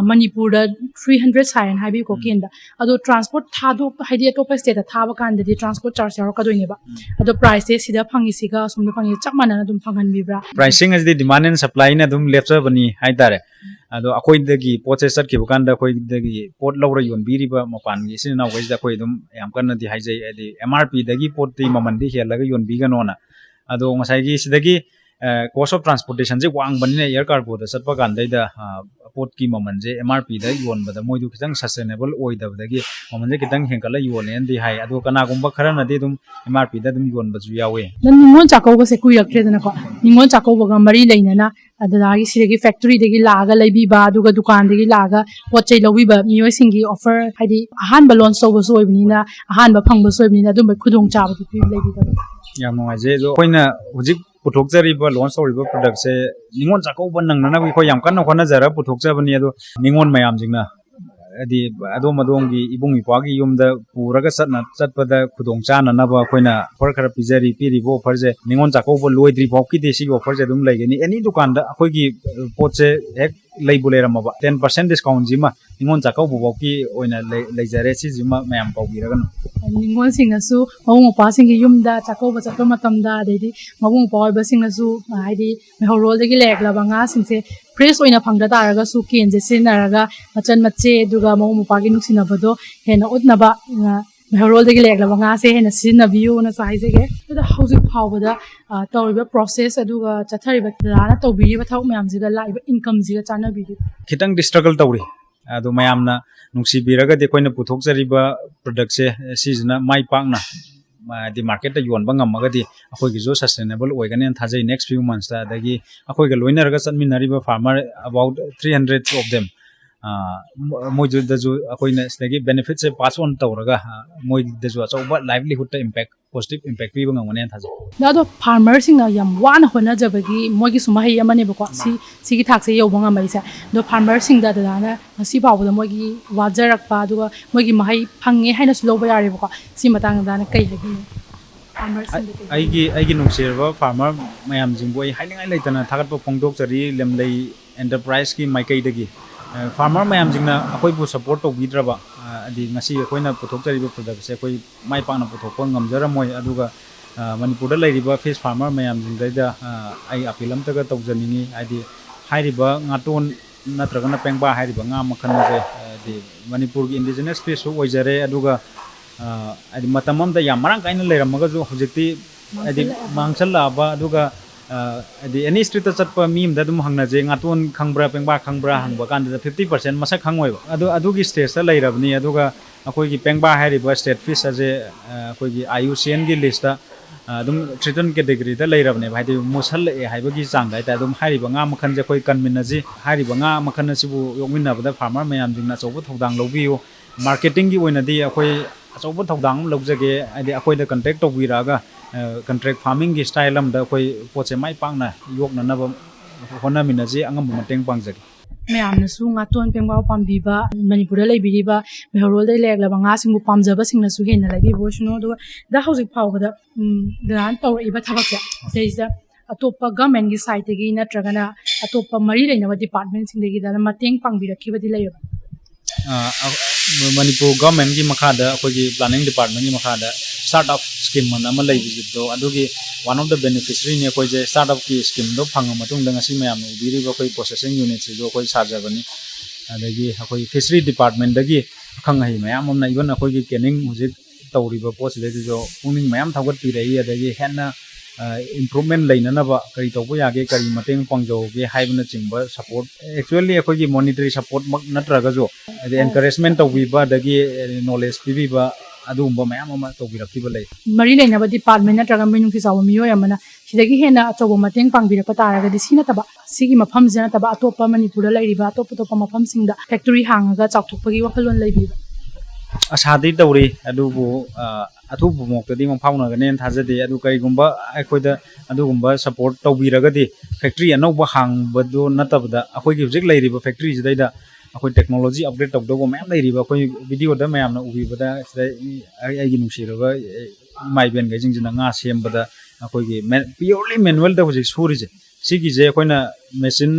ꯃꯅꯤꯄꯨꯔꯗ three hundred ꯁꯥꯏꯅ ꯍꯥꯏꯕꯤꯀꯣ, ꯀꯦꯟꯗ꯫ ꯑꯗꯣ transport ꯊꯥꯗꯣꯛ ꯍꯥꯏꯗꯤ ꯑꯇꯣꯞꯄ stateꯇ ꯊꯥꯕ ꯀꯥꯟꯗꯗꯤ transport charge ꯌꯥꯎꯔꯛꯀꯗꯣꯏꯅꯦꯕ꯫ ꯑꯗꯣ priceꯁꯦ ꯁꯤꯗ ꯐꯪꯉꯤꯁꯤꯒ ꯑꯁꯣꯝꯗ ꯐꯪꯉꯤꯁꯦ ꯆꯞ ꯃꯥꯟꯅꯅ ꯑꯗꯨꯝ ꯐꯪꯍꯟꯕꯤꯕ꯭ꯔꯥ? Pricing ꯑꯁꯤꯗꯤ demand and supplyꯅ ꯑꯗꯨꯝ ꯂꯦꯞꯆꯕꯅꯤ ꯍꯥꯏꯇꯥꯔꯦ꯫ ꯑꯗꯣ ꯑꯩꯈꯣꯏꯗꯒꯤ ꯄꯣꯠꯁꯦ ꯆꯠꯈꯤꯕ ꯀꯥꯟꯗ ꯑꯩꯈꯣꯏꯗꯒꯤ ꯄꯣꯠ ꯂꯧꯔ ꯌꯣꯟꯕꯤꯔꯤꯕ ꯃꯄꯥꯟꯒꯤ ꯏꯆꯤꯟ ꯏꯅꯥꯎꯈꯩꯁꯤꯗ ꯑꯩꯈꯣꯏ ꯑꯗꯨꯝ ꯌꯥꯝ ꯀꯟꯅꯗꯤ ꯍꯥꯏꯖꯩ, ꯍꯥꯏꯗꯤ MRPꯗꯒꯤ ꯄꯣꯠꯇꯤ ꯃꯃꯟꯗꯤ ꯍꯦꯜꯂꯒ ꯌꯣꯟꯕꯤꯒꯅꯣꯅ꯫ ꯑꯗꯣ ꯉꯁꯥꯏꯒꯤ ꯁꯤꯗꯒꯤ cost of transportationꯁꯦ ꯋꯥꯡꯕꯅꯤꯅ air cargoꯗ ꯆꯠꯄ ꯀꯥꯟꯗꯩꯗ ꯄꯣꯠꯀꯤ ꯃꯃꯜꯁꯦ MRPꯗ ꯌꯣꯟꯕꯗ ꯃꯣꯏꯗꯨ ꯈꯤꯇꯪ sustainable ꯑꯣꯏꯗꯕꯗꯒꯤ ꯃꯃꯜꯁꯦ ꯈꯤꯇꯪ ꯍꯦꯟꯒꯠꯂ ꯌꯣꯜꯂꯦꯅꯗꯤ ꯍꯥꯏ꯫ ꯑꯗꯣ ꯀꯅꯥꯒꯨꯝꯕ ꯈꯔꯅꯗꯤ ꯑꯗꯨꯝ MRPꯗ ꯑꯗꯨꯝ ꯌꯣꯟꯕꯁꯨ ꯌꯥꯎꯋꯦ꯫ ꯅꯪ ꯅꯤꯉꯣꯜ ꯆꯥꯛꯀꯧꯕꯁꯦ ꯀꯨꯏꯔꯛꯇ꯭ꯔꯦꯗꯅꯀꯣ, ꯅꯤꯉꯣꯜ ꯆꯥꯛꯀꯧꯕꯒ ꯃꯔꯤ ꯂꯩꯅꯅ ꯑꯗꯨꯗꯒꯤ ꯁꯤꯗꯒꯤ factoryꯗꯒꯤ ꯂꯥꯛꯑꯒ ꯂꯩꯕꯤꯕ, ꯑꯗꯨꯒ ꯗꯨꯀꯥꯟꯗꯒꯤ ꯂꯥꯛꯑꯒ ꯄꯣꯠ ꯆꯩ ꯂꯧꯕꯤꯕ ꯃꯤꯑꯣꯏꯁꯤꯡꯒꯤ offer, ꯍꯥꯏꯗꯤ ꯑꯍꯥꯟꯕ launch ꯇꯧꯕꯁꯨ ꯑꯣꯏꯕꯅꯤꯅ, ꯑꯍꯥꯟꯕ ꯐꯪꯕꯁꯨ ꯑꯣꯏꯕꯅꯤꯅ, ꯑꯗꯨꯝꯕ ꯈꯨꯗꯣꯡꯆꯥꯕꯗꯨ ꯄꯤ-, ꯂꯩꯕꯤꯗꯕ꯭ꯔꯥ? ꯌꯥꯝ ꯅꯨꯡꯉꯥꯏꯖꯩ꯫ ꯑꯗꯣ ꯑꯩꯈꯣꯏꯅ ꯍꯧꯖꯤꯛ ꯄꯨꯊꯣꯛꯆꯔꯤꯕ, launch ꯇꯧꯔꯤꯕ productꯁꯦ ꯅꯤꯉꯣꯜ ꯆꯥꯛꯀꯧꯕ ꯅꯪꯅꯅꯕ ꯑꯩꯈꯣꯏ ꯌꯥꯝ ꯀꯟꯅ ꯍꯣꯠꯅꯖꯔꯒ ꯄꯨꯊꯣꯛꯆꯕꯅꯤ꯫ ꯑꯗꯣ ꯅꯤꯉꯣꯜ ꯃꯌꯥꯝꯁꯤꯡꯅ, ꯍꯥꯏꯗꯤ ꯑꯗꯣꯝ ꯑꯗꯣꯝꯒꯤ ꯏꯕꯨꯡ ꯏꯄ꯭ꯋꯥꯒꯤ ꯌꯨꯝꯗ ꯄꯨꯔꯒ ꯆꯠꯅ, ꯆꯠꯄꯗ ꯈꯨꯗꯣꯡ ꯆꯥꯅꯅꯕ ꯑꯩꯈꯣꯏꯅ offer ꯈꯔ ꯄꯤꯖꯔꯤ꯫ ꯄꯤꯔꯤꯕ offerꯁꯦ ꯅꯤꯉꯣꯜ ꯆꯥꯛꯀꯧꯕ ꯂꯣꯏꯗ꯭ꯔꯤ ꯐꯥꯎꯒꯤꯗꯤ ꯁꯤꯒꯤ offerꯁꯦ ꯑꯗꯨꯝ ꯂꯩꯒꯅꯤ꯫ Any ꯗꯨꯀꯥꯟꯗ ꯑꯩꯈꯣꯏꯒꯤ ꯄꯣꯠꯁꯦ ꯍꯦꯛ ꯂꯩꯕꯨ ꯂꯩꯔꯝꯃꯕ, ten percent discountꯁꯤꯃ ꯅꯤꯉꯣꯜ ꯆꯥꯛꯀꯧꯕ ꯐꯥꯎꯒꯤ ꯑꯣꯏꯅ ꯂꯩ-, ꯂꯩꯖꯔꯦ꯫ ꯁꯤꯁꯤꯃ ꯃꯌꯥꯝ ꯀꯥꯎꯕꯤꯔꯒꯅꯨ꯫ ꯅꯤꯉꯣꯜꯁꯤꯡꯅꯁꯨ ꯃꯕꯨꯡ ꯃꯧꯄ꯭ꯋꯥꯁꯤꯡꯒꯤ ꯌꯨꯝꯗ ꯆꯥꯛꯀꯧꯕ ꯆꯠꯄ ꯃꯇꯝꯗ, ꯑꯗꯩꯗꯤ ꯃꯕꯨꯡ ꯃꯧꯄ꯭ꯋꯥ ꯑꯣꯏꯕꯁꯤꯡꯅꯁꯨ, ꯍꯥꯏꯗꯤ ꯃꯩꯍꯧꯔꯣꯜꯗꯒꯤ ꯂꯩꯔꯛꯂꯕ ꯉꯥꯁꯤꯡꯁꯦ fresh ꯑꯣꯏꯅ ꯐꯪꯗ ꯇꯥꯔꯒꯁꯨ ꯀꯦꯟꯁꯦ ꯁꯤꯖꯤꯟꯅꯔꯒ ꯃꯆꯟ ꯃꯆꯦ ꯑꯗꯨꯒ ꯃꯕꯨꯡ ꯃꯧꯄ꯭ꯋꯥꯒꯤ ꯅꯨꯡꯁꯤꯅꯕꯗꯣ ꯍꯦꯟꯅ ꯎꯠꯅꯕ, ꯑ, ꯃꯩꯍꯧꯔꯣꯜꯗꯒꯤ ꯂꯩꯔꯛꯂꯕ ꯉꯥꯁꯦ ꯍꯦꯟꯅ ꯁꯤꯖꯤꯟꯅꯕꯤꯌꯨꯅꯁꯨ ꯍꯥꯏꯖꯒꯦ꯫ ꯑꯗꯨꯗ ꯍꯧꯖꯤꯛ ꯐꯥꯎꯕꯗ, ꯑ, ꯇꯧꯔꯤꯕ process ꯑꯗꯨꯒ ꯆꯠꯊꯔꯤꯕ ꯗꯗꯥꯅ ꯇꯧꯕꯤꯔꯤꯕ ꯊꯕꯛ ꯃꯌꯥꯝꯁꯤꯒ ꯂꯥꯛꯏꯕ incomeꯁꯤꯒ ꯆꯥꯟꯅꯕꯤꯔꯤꯕ꯭ꯔꯥ? ꯈꯤꯇꯪꯗꯤ struggle ꯇꯧꯔꯤ꯫ ꯑꯗꯣ ꯃꯌꯥꯝꯅ ꯅꯨꯡꯁꯤꯕꯤꯔꯒꯗꯤ ꯑꯩꯈꯣꯏꯅ ꯄꯨꯊꯣꯛꯆꯔꯤꯕ productꯁꯦ ꯁꯤꯁꯤꯅ ꯃꯥꯏ ꯄꯥꯛꯅ, ꯍꯥꯏꯗꯤ marketꯇ ꯌꯣꯟꯕ ꯉꯝꯃꯒꯗꯤ ꯑꯩꯈꯣꯏꯒꯤꯁꯨ sustainable ꯑꯣꯏꯒꯅꯦꯅ ꯊꯥꯖꯩ next few monthsꯇ꯫ ꯑꯗꯒꯤ ꯑꯩꯈꯣꯏꯒ ꯂꯣꯏꯅꯔꯒ ꯆꯠꯃꯤꯟꯅꯔꯤꯕ farmer about three hundred of them ꯑ, ꯃꯣ-, ꯃꯣꯏꯗꯨꯗꯁꯨ ꯑꯩꯈꯣꯏꯅ ꯁꯤꯗꯒꯤ benefit ꯁꯦ pass on ꯇꯧꯔꯒ, ꯑ, ꯃꯣꯏꯗꯁꯨ ꯑꯆꯧꯕ livelihood ꯇ impact, positive impact ꯄꯤꯕ ꯉꯝꯒꯅꯦꯅ ꯊꯥꯖꯩ꯫ ꯑꯗꯣ farmer ꯁꯤꯡꯅ ꯌꯥꯝ ꯋꯥꯅ ꯍꯣꯠꯅꯖꯕꯒꯤ ꯃꯣꯏꯒꯤꯁꯨ ꯃꯍꯩ ꯑꯃꯅꯦꯕꯀꯣ, ꯁꯤ, ꯁꯤꯒꯤ ꯊꯥꯛꯁꯦ ꯌꯧꯕ ꯉꯝꯃꯛꯏꯁꯦ꯫ ꯑꯗꯣ farmer ꯁꯤꯡꯗ ꯗꯗꯥꯅ ꯉꯁꯤ ꯐꯥꯎꯕꯗ ꯃꯣꯏꯒꯤ ꯋꯥꯖꯔꯛꯄ, ꯑꯗꯨꯒ ꯃꯣꯏꯒꯤ ꯃꯍꯩ ꯐꯪꯉꯦ ꯍꯥꯏꯅꯁꯨ ꯂꯧꯕ ꯌꯥꯔꯦꯕꯀꯣ, ꯁꯤ ꯃꯇꯥꯡꯗ ꯗꯗꯥꯅ ꯀꯩ ꯍꯥꯏꯕꯤꯅꯤ? Farmer ꯁꯤꯡꯗ ꯀꯩ ꯍꯥꯏꯕꯤꯅꯤ? ꯑꯩꯒꯤ, ꯑꯩꯒꯤ ꯅꯨꯡꯁꯤꯔꯕ farmer ꯃꯌꯥꯝꯁꯤꯡꯕꯨ ꯑꯩ ꯍꯥꯏꯅꯤꯡꯉꯥꯏ ꯂꯩꯇꯅ ꯊꯥꯒꯠꯄ ꯐꯣꯡꯗꯣꯛꯆꯔꯤ, ꯂꯦꯝꯂꯩ enterprise ꯀꯤ ꯃꯥꯏꯀꯩꯗꯒꯤ꯫ ꯑ, farmer ꯃꯌꯥꯝꯁꯤꯡꯅ ꯑꯩꯈꯣꯏꯕꯨ support ꯇꯧꯕꯤꯗ꯭ꯔꯕ, ꯑ, ꯍꯥꯏꯗꯤ ꯉꯁꯤ ꯑꯩꯈꯣꯏꯅ ꯄꯨꯊꯣꯛꯆꯔꯤꯕ product ꯁꯦ ꯑꯩꯈꯣꯏ ꯃꯥꯏ ꯄꯥꯛꯅ ꯄꯨꯊꯣꯛꯄ ꯉꯝꯖꯔꯝꯃꯣꯏ꯫ ꯑꯗꯨꯒ, ꯑ, ꯃꯅꯤꯄꯨꯔꯗ ꯂꯩꯔꯤꯕ fish farmer ꯃꯌꯥꯝꯁꯤꯡꯗꯩꯗ, ꯑ, ꯑꯩ appeal ꯑꯝꯇꯒ ꯇꯧꯖꯅꯤꯡꯉꯤ꯫ ꯍꯥꯏꯗꯤ ꯍꯥꯏꯔꯤꯕ ꯉꯥꯇꯣꯟ ꯅꯠꯇ꯭ꯔꯒꯅ ꯄꯦꯡꯕꯥ ꯍꯥꯏꯔꯤꯕ ꯉꯥ ꯃꯈꯜ ꯑꯁꯦ, ꯍꯥꯏꯗꯤ ꯃꯅꯤꯄꯨꯔꯒꯤ indigenous fish ꯁꯨ ꯑꯣꯏꯖꯔꯦ, ꯑꯗꯨꯒ, ꯑ, ꯍꯥꯏꯗꯤ ꯃꯇꯝ ꯑꯃꯗ ꯌꯥꯝ ꯃꯔꯥꯡ ꯀꯥꯏꯅ ꯂꯩꯔꯝꯃꯒꯁꯨ ꯍꯧꯖꯤꯛꯇꯤ ꯍꯥꯏꯗꯤ ꯃꯥꯡꯁꯤꯜꯂꯛꯑꯕ, ꯑꯗꯨꯒ, ꯑ, ꯍꯥꯏꯗꯤ any street ꯇ ꯆꯠꯄ ꯃꯤ ꯑꯃꯗ ꯑꯗꯨꯝ ꯍꯪꯅꯖꯩ, "ꯉꯥꯇꯣꯟ ꯈꯪꯕ꯭ꯔꯥ, ꯄꯦꯡꯕꯥ ꯈꯪꯕ꯭ꯔꯥ?" ꯍꯪꯕ ꯀꯥꯟꯗ fifty percent ꯃꯁꯛ ꯈꯪꯉꯣꯏꯕ꯫ ꯑꯗꯨ, ꯑꯗꯨꯒꯤ stage ꯇ ꯂꯩꯔꯕꯅꯤ꯫ ꯑꯗꯨꯒ ꯑꯩꯈꯣꯏꯒꯤ ꯄꯦꯡꯕꯥ ꯍꯥꯏꯔꯤꯕ state fish ꯑꯁꯦ, ꯑ, ꯑꯩꯈꯣꯏꯒꯤ I U C N ꯒꯤ list ꯇ, ꯑ, ꯑꯗꯨꯝ threatened category ꯗ ꯂꯩꯔꯕꯅꯦꯕ, ꯍꯥꯏꯗꯤ ꯃꯨꯠꯁꯜꯂꯛꯑꯦ ꯍꯥꯏꯕꯒꯤ ꯆꯥꯡꯗ ꯍꯥꯏꯇꯥꯔꯦ꯫ ꯑꯗꯨꯝ ꯍꯥꯏꯔꯤꯕ ꯉꯥ ꯃꯈꯜꯁꯦ ꯑꯩꯈꯣꯏ ꯀꯟꯃꯤꯟꯅꯁꯤ꯫ ꯍꯥꯏꯔꯤꯕ ꯉꯥ ꯃꯈꯜ ꯑꯁꯤꯕꯨ ꯌꯣꯛꯃꯤꯟꯅꯕꯗ farmer ꯃꯌꯥꯝꯁꯤꯡꯅ ꯑꯆꯧꯕ ꯊꯧꯗꯥꯡ ꯂꯧꯕꯤꯌꯨ꯫ Marketing ꯒꯤ ꯑꯣꯏꯅꯗꯤ ꯑꯩꯈꯣꯏ ꯑꯆꯧꯕ ꯊꯧꯗꯥꯡ ꯑꯃ ꯂꯧꯖꯒꯦ, ꯍꯥꯏꯗꯤ ꯑꯩꯈꯣꯏꯗ contact ꯇꯧꯕꯤꯔꯛꯑꯒ, ꯑ, contract farming ꯒꯤ style ꯑꯃꯗ ꯑꯩꯈꯣꯏ ꯄꯣꯠꯁꯦ ꯃꯥꯏ ꯄꯥꯛꯅ ꯌꯣꯛꯅꯅꯕ ꯍꯣꯠꯅꯃꯤꯟꯅꯁꯤ, ꯑꯉꯝꯕ ꯃꯇꯦꯡ ꯄꯥꯡꯖꯒꯦ꯫ ꯃꯌꯥꯝꯅꯁꯨ ꯉꯥꯇꯣꯟ ꯄꯦꯡꯕꯥ ꯄꯥꯝꯕꯤꯕ, ꯃꯅꯤꯄꯨꯔꯗ ꯂꯩꯕꯤꯔꯤꯕ ꯃꯩꯍꯧꯔꯣꯜꯗ ꯂꯩꯔꯛꯂꯕ ꯉꯥꯁꯤꯡꯕꯨ ꯄꯥꯝꯖꯕꯁꯤꯡꯅꯁꯨ ꯍꯦꯟꯅ ꯂꯩꯕꯤꯕ ꯑꯣꯏꯁꯅꯨ꯫ ꯑꯗꯨꯒ ꯗꯗꯥ ꯍꯧꯖꯤꯛ ꯐꯥꯎꯕꯗ, ꯎꯝ, ꯗꯗꯥꯅ ꯇꯧꯔꯛꯏꯕ ꯊꯕꯛꯁꯦ, ꯁꯤꯗꯩꯁꯤꯗ ꯑꯇꯣꯞꯄ government ꯀꯤ side ꯇꯒꯤ ꯅꯠꯇ꯭ꯔꯒꯅ ꯑꯇꯣꯞꯄ ꯃꯔꯤ ꯂꯩꯅꯕ department ꯁꯤꯡꯗꯒꯤ ꯗꯗꯥꯅ ꯃꯇꯦꯡ ꯄꯥꯡꯕꯤꯔꯛꯈꯤꯕꯗꯤ ꯂꯩꯔꯕ? ꯑ, ꯑ, ꯃꯅꯤꯄꯨꯔ government ꯀꯤ ꯃꯈꯥꯗ, ꯑꯩꯈꯣꯏꯒꯤ planning department ꯀꯤ ꯃꯈꯥꯗ startup scheme ꯑꯅ ꯑꯃ ꯂꯩꯕꯁꯤꯗꯣ, ꯑꯗꯨꯒꯤ one of the beneficiary ꯅꯤ ꯑꯩꯈꯣꯏꯁꯦ꯫ Startup ꯀꯤ scheme ꯗꯣ ꯐꯪꯉ ꯃꯇꯨꯡꯗ ꯉꯁꯤ ꯃꯌꯥꯝꯅ ꯎꯕꯤꯔꯤꯕ ꯑꯩꯈꯣꯏ processing unit ꯁꯤꯁꯨ ꯑꯩꯈꯣꯏ ꯁꯥꯖꯕꯅꯤ꯫ ꯑꯗꯒꯤ ꯑꯩꯈꯣꯏ fishery department ꯗꯒꯤ ꯑꯈꯪ ꯑꯍꯩ ꯃꯌꯥꯝ ꯑꯃꯅ, even ꯑꯩꯈꯣꯏꯒꯤ canning ꯍꯧꯖꯤꯛ ꯇꯧꯔꯤꯕ ꯄꯣꯠꯁꯤꯗꯩꯗꯁꯨ ꯄꯨꯛꯅꯤꯡ ꯃꯌꯥꯝ ꯊꯧꯒꯠꯄꯤꯔꯛꯏ꯫ ꯑꯗꯒꯤ ꯍꯦꯟꯅ, ꯑ, improvement ꯂꯩꯅꯅꯕ ꯀꯔꯤ ꯇꯧꯕ ꯌꯥꯒꯦ, ꯀꯔꯤ ꯃꯇꯦꯡ ꯄꯥꯡꯖꯧꯒꯦ ꯍꯥꯏꯕꯅꯆꯤꯡꯕ support, actually ꯑꯩꯈꯣꯏꯒꯤ monetary support ꯃꯛ ꯅꯠꯇ꯭ꯔꯒꯁꯨ, ꯍꯥꯏꯗꯤ encouragement ꯇꯧꯕꯤꯕ, ꯑꯗꯒꯤ knowledge ꯄꯤꯕꯤꯕ, ꯑꯗꯨꯒꯨꯝꯕ ꯃꯌꯥꯝ ꯑꯃ ꯇꯧꯕꯤꯔꯛꯈꯤꯕ ꯂꯩ꯫ ꯃꯔꯤ ꯂꯩꯅꯕ ꯗꯤꯄꯥꯔꯠꯃꯦꯟ ꯅꯠꯇ꯭ꯔꯒ ꯃꯤꯅꯨꯡꯁꯤ ꯆꯥꯎꯕ ꯃꯤꯑꯣꯏ ꯑꯃꯅ ꯁꯤꯗꯒꯤ ꯍꯦꯟꯅ ꯑꯆꯧꯕ ꯃꯇꯦꯡ ꯄꯥꯡꯕꯤꯔꯛꯄ ꯇꯥꯔꯒꯗꯤ, ꯁꯤ ꯅꯠꯇꯕ, ꯁꯤꯒꯤ ꯃꯐꯝꯁꯤꯗ ꯅꯠꯇꯕ ꯑꯇꯣꯞꯄ ꯃꯅꯤꯄꯨꯔꯗ ꯂꯩꯔꯤꯕ ꯑꯇꯣꯞ ꯑꯇꯣꯞꯄ ꯃꯐꯝꯁꯤꯡꯗ ꯐꯦꯛꯇꯔꯤ ꯍꯥꯡꯉꯒ ꯆꯥꯎꯊꯣꯛꯄꯒꯤ ꯋꯥꯈꯜꯂꯣꯟ ꯂꯩꯕꯤꯕ꯭ꯔꯥ? ꯑꯁꯥꯗꯤ ꯇꯧꯔꯤ, ꯑꯗꯨꯕꯨ ꯑ, ꯑꯊꯨꯕꯃꯛꯇꯗꯤ ꯃꯪ ꯐꯥꯎꯅꯒꯅꯦꯅ ꯊꯥꯖꯗꯦ꯫ ꯑꯗꯨ ꯀꯔꯤꯒꯨꯝꯕ ꯑꯩꯈꯣꯏꯗ ꯑꯗꯨꯒꯨꯝꯕ ꯁꯄꯣꯔꯠ ꯇꯧꯕꯤꯔꯒꯗꯤ, ꯐꯦꯛꯇ꯭ꯔꯤ ꯑꯅꯧꯕ ꯍꯥꯡꯕꯗꯨ ꯅꯠꯇꯕꯗ ꯑꯩꯈꯣꯏꯒꯤ ꯍꯧꯖꯤꯛ ꯂꯩꯔꯤꯕ ꯐꯦꯛꯇ꯭ꯔꯤꯁꯤꯗꯩꯗ ꯑꯩꯈꯣꯏ ꯇꯦꯛꯅꯣꯂꯣꯖꯤ ꯑꯞꯒ꯭ꯔꯦꯗ ꯇꯧꯗꯧꯕ ꯃꯌꯥꯝ ꯂꯩꯔꯤꯕ꯫ ꯑꯩꯈꯣꯏ ꯚꯤꯗꯤꯑꯣꯗ ꯃꯌꯥꯝꯅ ꯎꯕꯤꯕꯗ ꯁꯤꯗ ꯑꯩ, ꯑꯩꯒꯤ ꯅꯨꯡꯁꯤꯔꯕ ꯏꯃꯥ ꯏꯕꯦꯟꯈꯩꯁꯤꯡꯁꯤꯅ ꯉꯥ ꯁꯦꯝꯕꯗ ꯑꯩꯈꯣꯏꯒꯤ ꯄꯤꯌꯣꯔꯂꯤ ꯃꯦꯅꯨꯋꯦꯜꯗ ꯍꯧꯖꯤꯛ ꯁꯨꯔꯤꯁꯦ, ꯁꯤꯒꯤꯁꯦ ꯑꯩꯈꯣꯏꯅ ꯃꯦꯆꯤꯟ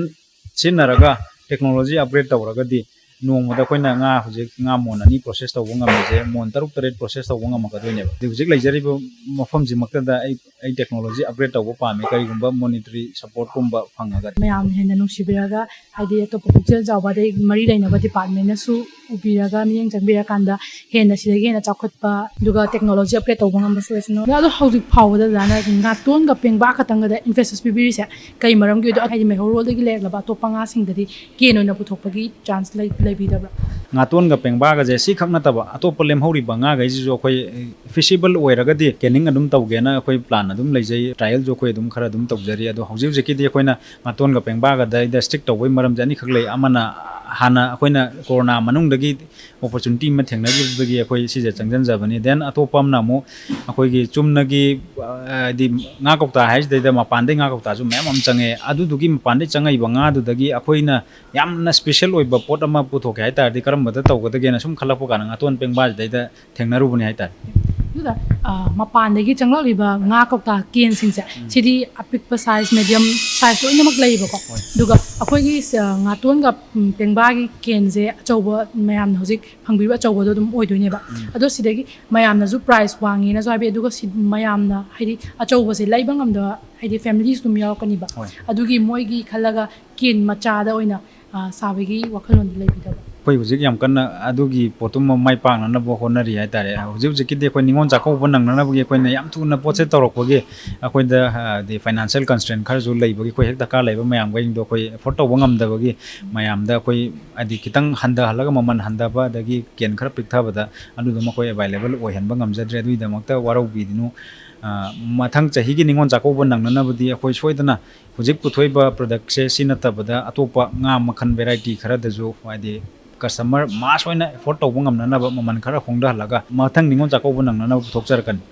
ꯁꯤꯖꯤꯟꯅꯔꯒ ꯇꯦꯛꯅꯣꯂꯣꯖꯤ ꯑꯞꯒ꯭ꯔꯦꯗ ꯇꯧꯔꯒꯗꯤ ꯅꯣꯡꯃꯗ ꯑꯩꯈꯣꯏꯅ ꯉꯥ ꯍꯧꯖꯤꯛ ꯉꯥ ꯃꯣꯟ ꯑꯅꯤ ꯄ꯭ꯔꯣꯁꯦꯁ ꯇꯧꯕ ꯉꯝꯃꯤꯁꯦ ꯃꯣꯟ ꯇꯔꯨꯛ ꯇꯔꯦꯠ ꯄ꯭ꯔꯣꯁꯦꯁ ꯇꯧꯕ ꯉꯝꯃꯛꯀꯗꯣꯏꯅꯦꯕ꯫ ꯑꯗꯨ ꯍꯧꯖꯤꯛ ꯂꯩꯖꯔꯤꯕ ꯃꯐꯝꯁꯤꯃꯛꯇꯗ ꯑꯩ, ꯑꯩ ꯇꯦꯛꯅꯣꯂꯣꯖꯤ ꯑꯞꯒ꯭ꯔꯦꯗ ꯇꯧꯕ ꯄꯥꯝꯃꯤ, ꯀꯔꯤꯒꯨꯝꯕ ꯃꯣꯅꯤꯇꯔꯤ ꯁꯄꯣꯔꯠꯀꯨꯝꯕ ꯐꯪꯉꯒꯗꯤ꯫ ꯃꯌꯥꯝꯅ ꯍꯦꯟꯅ ꯅꯨꯡꯁꯤꯕꯤꯔꯒ, ꯍꯥꯏꯗꯤ ꯑꯇꯣꯞꯄ ꯄꯨꯛꯆꯦꯜ ꯆꯥꯎꯕ ꯑꯗꯩ ꯃꯔꯤ ꯂꯩꯅꯕ ꯗꯤꯄꯥꯔꯠꯃꯦꯟꯅꯁꯨ ꯎꯕꯤꯔꯒ, ꯃꯤꯠꯌꯦꯡ ꯆꯪꯕꯤꯔꯀꯥꯟꯗ ꯍꯦꯟꯅ ꯁꯤꯗꯒꯤ ꯍꯦꯟꯅ ꯆꯥꯎꯈꯠꯄ, ꯑꯗꯨꯒ ꯇꯦꯛꯅꯣꯂꯣꯖꯤ ꯑꯞꯒ꯭ꯔꯦꯗ ꯇꯧꯕ ꯉꯝꯕꯁꯨ ꯑꯣꯏꯁꯅꯨ꯫ ꯑꯗꯣ ꯍꯧꯖꯤꯛ ꯐꯥꯎꯕꯗ ꯑꯣꯖꯥꯅ ꯉꯥꯇꯣꯟꯒ ꯄꯦꯡꯕꯥ ꯈꯛꯇꯪꯒꯗ ꯏꯝꯐꯦꯁꯤꯁ ꯄꯤꯕꯤꯔꯤꯁꯦ ꯀꯩ ꯃꯔꯝꯒꯤ ꯑꯣꯏꯗꯣꯏ? ꯍꯥꯏꯗꯤ ꯃꯩꯍꯧꯔꯣꯜꯗꯒꯤ ꯂꯩꯔꯛꯂꯕ ꯑꯇꯣꯞꯄ ꯉꯥꯁꯤꯡꯗꯗꯤ ꯀꯦꯟ ꯑꯣꯏꯅ ꯄꯨꯊꯣꯛꯄꯒꯤ ꯆꯥꯟꯁ ꯂꯩ-, ꯂꯩꯕꯤꯗꯕ꯭ꯔꯥ? ꯉꯥꯇꯣꯟꯒ ꯄꯦꯡꯕꯥꯒꯁꯦ ꯁꯤꯈꯛ ꯅꯠꯇꯕ ꯑꯇꯣꯞꯄ ꯂꯦꯝꯍꯧꯔꯤꯕ ꯉꯥꯈꯩꯁꯤꯁꯨ ꯑꯩꯈꯣꯏ ꯐꯤꯁꯤꯕꯜ ꯑꯣꯏꯔꯒꯗꯤ ꯀꯦꯅꯤꯡ ꯑꯗꯨꯝ ꯇꯧꯒꯦꯅ ꯑꯩꯈꯣꯏ ꯄ꯭ꯂꯥꯟ ꯑꯗꯨꯝ ꯂꯩꯖꯩ, ꯇ꯭ꯔꯥꯏꯌꯦꯜꯁꯨ ꯑꯩꯈꯣꯏ ꯑꯗꯨꯝ ꯈꯔ ꯑꯗꯨꯝ ꯇꯧꯖꯔꯤ꯫ ꯑꯗꯣ ꯍꯧꯖꯤꯛ ꯍꯧꯖꯤꯛꯀꯤꯗꯤ ꯑꯩꯈꯣꯏꯅ ꯉꯥꯇꯣꯟꯒ ꯄꯦꯡꯕꯥꯒꯗ ꯑꯩꯗ ꯁ꯭ꯇꯤꯛ ꯇꯧꯕꯒꯤ ꯃꯔꯝꯁꯦ ꯑꯅꯤꯈꯛ ꯂꯩ꯫ ꯑꯃꯅ ꯍꯥꯟꯅ ꯑꯩꯈꯣꯏꯅ ꯀꯣꯔꯣꯅꯥ ꯃꯅꯨꯡꯗꯒꯤ ꯑꯣꯄꯣꯔꯆꯨꯅꯤꯇꯤ ꯑꯃ ꯊꯦꯡꯅꯈꯤꯕꯗꯒꯤ ꯑꯩꯈꯣꯏ ꯁꯤꯁꯦ ꯆꯪꯁꯤꯟꯖꯕꯅꯤ꯫ ꯗꯦꯟ ꯑꯇꯣꯞꯄ ꯑꯃꯅ ꯑꯃꯨꯛ ꯑꯩꯈꯣꯏꯒꯤ ꯆꯨꯝꯅꯒꯤ, ꯑ, ꯍꯥꯏꯗꯤ ꯉꯥ ꯀꯧꯇꯥ ꯍꯥꯏꯁꯤꯗꯩꯗ ꯃꯄꯥꯟꯗꯩ ꯉꯥ ꯀꯧꯇꯥꯁꯨ ꯃꯌꯥꯝ ꯑꯃ ꯆꯪꯉꯦ꯫ ꯑꯗꯨꯗꯨꯒꯤ ꯃꯄꯥꯟꯗꯩ ꯆꯪꯉꯛꯏꯕ ꯉꯥꯗꯨꯗꯒꯤ ꯑꯩꯈꯣꯏꯅ ꯌꯥꯝꯅ ꯁ꯭ꯄꯦꯁꯦꯜ ꯑꯣꯏꯕ ꯄꯣꯠ ꯑꯃ ꯄꯨꯊꯣꯛꯀꯦ ꯍꯥꯏ ꯇꯥꯔꯗꯤ ꯀꯔꯝꯕꯗ ꯇꯧꯒꯗꯒꯦꯅ ꯁꯨꯝ ꯈꯜꯂꯛꯄ ꯀꯥꯟꯗ ꯉꯥꯇꯣꯟ ꯄꯦꯡꯕꯥꯁꯤꯗꯩꯗ ꯊꯦꯡꯅꯔꯨꯕꯅꯦ ꯍꯥꯏ ꯇꯥꯔꯦ꯫ ꯑꯗꯨꯗ, ꯑ, ꯃꯄꯥꯟꯗꯒꯤ ꯆꯪꯂꯛꯂꯤꯕ ꯉꯥ ꯀꯧꯇꯥ ꯀꯦꯟꯁꯤꯡꯁꯦ, ꯁꯤꯗꯤ ꯑꯄꯤꯛꯄ ꯁꯥꯏꯖ, ꯃꯦꯗꯤꯌꯝ ꯁꯥꯏꯖ ꯂꯣꯏꯅꯃꯛ ꯂꯩꯌꯦꯕꯀꯣ꯫ ꯑꯗꯨꯒ ꯑꯩꯈꯣꯏꯒꯤ, ꯑ, ꯉꯥꯇꯣꯟꯒ, ꯎꯝ, ꯄꯦꯡꯕꯥꯒꯤ ꯀꯦꯟꯁꯦ ꯑꯆꯧꯕ, ꯃꯌꯥꯝꯅ ꯍꯧꯖꯤꯛ ꯐꯪꯕꯤꯕ ꯑꯆꯧꯕꯗꯣ ꯑꯗꯨꯝ ꯑꯣꯏꯗꯣꯏꯅꯦꯕ꯫ ꯑꯗꯣ ꯁꯤꯗꯒꯤ ꯃꯌꯥꯝꯅꯁꯨ ꯄ꯭ꯔꯥꯏꯁ ꯋꯥꯡꯉꯦꯅꯁꯨ ꯍꯥꯏꯕꯤ, ꯑꯗꯨꯒ ꯁꯤ ꯃꯌꯥꯝꯅ ꯍꯥꯏꯗꯤ ꯑꯆꯧꯕꯁꯦ ꯂꯩꯕ ꯉꯝꯗꯕ ꯍꯥꯏꯗꯤ ꯐꯦꯃꯤꯂꯤꯁ ꯑꯗꯨꯝ ꯌꯥꯎꯔꯛꯀꯅꯤꯕ꯫ ꯑꯗꯨꯒꯤ ꯃꯣꯏꯒꯤ ꯈꯜꯂꯒ ꯀꯦꯟ ꯃꯆꯥꯗ ꯑꯣꯏꯅ, ꯑ, ꯁꯥꯕꯒꯤ ꯋꯥꯈꯜꯂꯣꯟꯗꯤ ꯂꯩꯕꯤꯗꯕ꯭ꯔꯥ? ꯑꯩꯈꯣꯏ ꯍꯧꯖꯤꯛ ꯌꯥꯝ ꯀꯟꯅ ꯑꯗꯨꯒꯤ ꯄꯣꯠꯇꯨꯃ ꯃꯥꯏ ꯄꯥꯛꯅꯅꯕ ꯍꯣꯠꯅꯔꯤ ꯍꯥꯏꯇꯥꯔꯦ꯫ ꯍꯧꯖꯤꯛ ꯍꯧꯖꯤꯛꯀꯤꯗꯤ ꯑꯩꯈꯣꯏ ꯅꯤꯉꯣꯜ ꯆꯥꯛꯀꯧꯕ ꯅꯪꯅꯅꯕꯒꯤ ꯑꯩꯈꯣꯏꯅ ꯌꯥꯝ ꯊꯨꯅ ꯄꯣꯠꯁꯦ ꯇꯧꯔꯛꯄꯒꯤ ꯑꯩꯈꯣꯏꯗ, ꯍꯥꯏꯗꯤ, financial constraint ꯈꯔꯁꯨ ꯂꯩꯕꯒꯤ ꯑꯩꯈꯣꯏ ꯍꯦꯛ ꯗꯔꯀꯥꯔ ꯂꯩꯕ ꯃꯌꯥꯝꯈꯩꯁꯤꯡꯗꯣ ꯑꯩꯈꯣꯏ afford ꯇꯧꯕ ꯉꯝꯗꯕꯒꯤ ꯃꯌꯥꯝꯗ ꯑꯩꯈꯣꯏ, ꯍꯥꯏꯗꯤ, ꯈꯤꯇꯪ ꯍꯟꯊꯍꯜꯂꯒ ꯃꯃꯜ ꯍꯟꯊꯕ ꯑꯗꯒꯤ ꯀꯦꯟ ꯈꯔ ꯄꯤꯛꯊꯕꯗ ꯑꯗꯨꯗꯨꯃ ꯑꯩꯈꯣꯏ available ꯑꯣꯏꯍꯟꯕ ꯉꯝꯖꯗ꯭ꯔꯦ꯫ ꯑꯗꯨꯒꯤꯗꯃꯛꯇ ꯋꯥꯔꯧꯕꯤꯒꯅꯨ꯫ ꯑ, ꯃꯊꯪ ꯆꯍꯤꯒꯤ ꯅꯤꯉꯣꯜ ꯆꯥꯛꯀꯧꯕ ꯅꯪꯅꯅꯕꯗꯤ ꯑꯩꯈꯣꯏ ꯁꯣꯏꯗꯅ ꯍꯧꯖꯤꯛ ꯄꯨꯊꯣꯛꯏꯕ productꯁꯦ ꯁꯤ ꯅꯠꯇꯕꯗ ꯑꯇꯣꯞꯄ ꯉꯥ ꯃꯈꯜ variety ꯈꯔꯗꯁꯨ, ꯍꯥꯏꯗꯤ, customer mass ꯑꯣꯏꯅ afford ꯇꯧꯕ ꯉꯝꯅꯅꯕ ꯃꯃꯜ ꯈꯔ ꯍꯣꯡꯊꯍꯜꯂꯒ ꯃꯊꯪ ꯅꯤꯉꯣꯜ ꯆꯥꯛꯀꯧꯕ ꯅꯪꯅꯅꯕ ꯄꯨꯊꯣꯛꯆꯔꯛꯀꯅꯤ꯫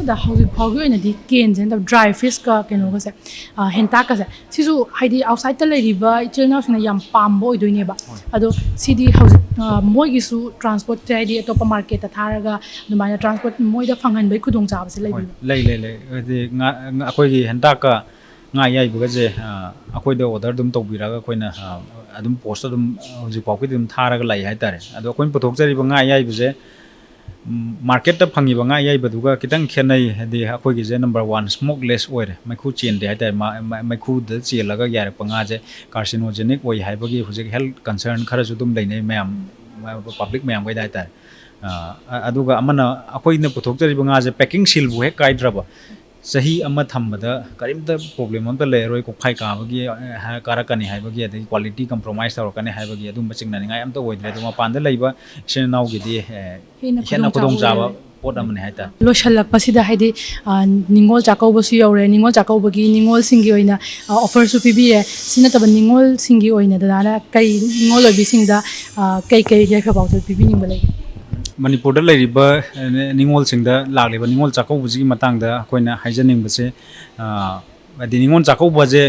ꯑꯗ ꯍꯧꯖꯤꯛ ꯐꯥꯎꯒꯤ ꯑꯣꯏꯅꯗꯤ ꯀꯦꯟꯁꯦ ꯅꯠꯇꯕ dry fishꯀ ꯀꯩꯅꯣꯒꯁꯦ, ꯑ, ꯍꯦꯟꯇꯥꯛꯀꯁꯦ, ꯁꯤꯁꯨ ꯍꯥꯏꯗꯤ outsideꯇ ꯂꯩꯔꯤꯕ ꯏꯆꯤꯜ ꯏꯅꯥꯎꯁꯤꯡꯅ ꯌꯥꯝ ꯄꯥꯝꯕ ꯑꯣꯏꯗꯣꯏꯅꯦꯕ꯫ ꯍꯣꯏ꯫ ꯑꯗꯣ ꯁꯤꯗꯤ ꯍꯧꯖꯤꯛ, ꯑ, ꯃꯣꯏꯒꯤꯁꯨ transportꯁꯦ ꯍꯥꯏꯗꯤ ꯑꯇꯣꯞꯄ marketꯇ ꯊꯥꯔꯒ ꯑꯗꯨꯃꯥꯏꯅ transport ꯃꯣꯏꯗ ꯐꯪꯍꯟꯕꯒꯤ ꯈꯨꯗꯣꯡꯆꯥꯕꯁꯦ ꯍꯣꯏ, ꯂꯩꯕꯤꯕ꯭ꯔꯥ? ꯂꯩ, ꯂꯩ, ꯂꯩ꯫ ꯍꯥꯏꯗꯤ ꯉꯥ-, ꯉꯥ-, ꯑꯩꯈꯣꯏꯒꯤ ꯍꯦꯟꯇꯥꯛꯀ ꯉꯥ ꯑꯌꯥꯏꯕꯒꯁꯦ, ꯑ, ꯑꯩꯈꯣꯏꯗ order ꯑꯗꯨꯝ ꯇꯧꯕꯤꯔꯛꯑꯒ ꯑꯩꯈꯣꯏꯅ, ꯑ, ꯑꯗꯨꯝ post ꯑꯗꯨꯝ ꯍꯧꯖꯤꯛ ꯐꯥꯎꯒꯤꯗꯤ ꯑꯗꯨꯝ ꯊꯥꯔꯒ ꯂꯩ ꯍꯥꯏꯇꯥꯔꯦ꯫ ꯑꯗꯣ ꯑꯩꯈꯣꯏꯅ ꯄꯨꯊꯣꯛꯆꯔꯤꯕ ꯉꯥ ꯑꯌꯥꯏꯕꯁꯦ, ꯎꯝ, marketꯇ ꯐꯪꯉꯤꯕ ꯉꯥ ꯑꯌꯥꯏꯕꯗꯨꯒ ꯈꯤꯇꯪ ꯈꯦꯠꯅꯩ꯫ ꯍꯥꯏꯗꯤ ꯑꯩꯈꯣꯏꯒꯤꯁꯦ number one smokeless ꯑꯣꯏꯔꯦ, ꯃꯩꯈꯨ ꯆꯦꯟꯗꯦ ꯍꯥꯏꯇꯥꯔꯦ꯫ ꯃꯥ-, ꯃ-, ꯃꯩꯈꯨꯗ ꯆꯦꯜꯂꯒ ꯌꯥꯏꯔꯛꯄ ꯉꯥꯁꯦ carcinogenic ꯑꯣꯏ ꯍꯥꯏꯕꯒꯤ ꯍꯧꯖꯤꯛ health concern ꯈꯔꯁꯨ ꯑꯗꯨꯝ ꯂꯩꯅꯩ ꯃꯌꯥꯝ, ꯃ-, public ꯃꯌꯥꯝꯈꯩꯗ ꯍꯥꯏꯇꯥꯔꯦ꯫ ꯑ, ꯑ-, ꯑꯗꯨꯒ ꯑꯃꯅ ꯑꯩꯈꯣꯏꯅ ꯄꯨꯊꯣꯛꯆꯔꯤꯕ ꯉꯥꯁꯦ packing sealꯕꯨ ꯍꯦꯛ ꯀꯥꯏꯗ꯭ꯔꯕ, ꯆꯍꯤ ꯑꯃ ꯊꯝꯕꯗ ꯀꯔꯤꯝꯇ problem ꯑꯝꯇ ꯂꯩꯔꯔꯣꯏ, ꯀꯣꯛꯐꯥꯏ ꯀꯥꯕꯒꯤ, ꯑ, ꯍꯥꯏ-, ꯀꯥꯔꯛꯀꯅꯤ ꯍꯥꯏꯕꯒꯤ, ꯑꯗꯒꯤ quality compromise ꯇꯧꯔꯛꯀꯅꯤ ꯍꯥꯏꯕꯒꯤ ꯑꯗꯨꯝꯕ ꯆꯤꯡꯅꯅꯤꯡꯉꯥꯏ ꯑꯝꯇ ꯑꯣꯏꯗ꯭ꯔꯦ꯫ ꯑꯗꯣ ꯃꯄꯥꯟꯗ ꯂꯩꯕ ꯏꯆꯤꯜ ꯏꯅꯥꯎꯒꯤꯗꯤ, ꯑ, ꯍꯦꯟꯅ ꯍꯦꯟꯅ ꯈꯨꯗꯣꯡꯆꯥꯕ ꯈꯨꯗꯣꯡꯆꯥꯕ ꯑꯣꯏꯔꯦ꯫ ꯄꯣꯠ ꯑꯃꯅꯤ ꯍꯥꯏꯇꯥꯔꯦ꯫ ꯂꯣꯏꯁꯤꯜꯂꯛꯄꯁꯤꯗ ꯍꯥꯏꯗꯤ, ꯑ, ꯅꯤꯉꯣꯜ ꯆꯥꯛꯀꯧꯕꯁꯨ ꯌꯧꯔꯦ, ꯅꯤꯉꯣꯜ ꯆꯥꯛꯀꯧꯕꯒꯤ ꯅꯤꯉꯣꯜꯁꯤꯡꯒꯤ ꯑꯣꯏꯅ, ꯑ, offerꯁꯨ ꯄꯤꯕꯤꯔꯦ꯫ ꯁꯤ ꯅꯠꯇꯕ ꯅꯤꯉꯣꯜꯁꯤꯡꯒꯤ ꯑꯣꯏꯅ ꯗꯗꯥꯅ ꯀꯩ ꯅꯤꯉꯣꯜ ꯑꯣꯏꯕꯤꯁꯤꯡꯗ, ꯑ, ꯀꯩ ꯀꯩ ꯌꯥꯏꯐ ꯄꯥꯎꯖꯦꯜ ꯄꯤꯕꯤꯅꯤꯡꯕ ꯂꯩꯒꯦ? ꯃꯅꯤꯄꯨꯔꯗ ꯂꯩꯔꯤꯕ, ꯑ, ꯅꯤꯉꯣꯜꯁꯤꯡꯗ ꯂꯥꯛꯂꯤꯕ ꯅꯤꯉꯣꯜ ꯆꯥꯛꯀꯧꯕꯁꯤꯒꯤ ꯃꯇꯥꯡꯗ ꯑꯩꯈꯣꯏꯅ ꯍꯥꯏꯖꯅꯤꯡꯕꯁꯦ, ꯑ, ꯍꯥꯏꯗꯤ ꯅꯤꯉꯣꯜ ꯆꯥꯛꯀꯧꯕꯁꯦ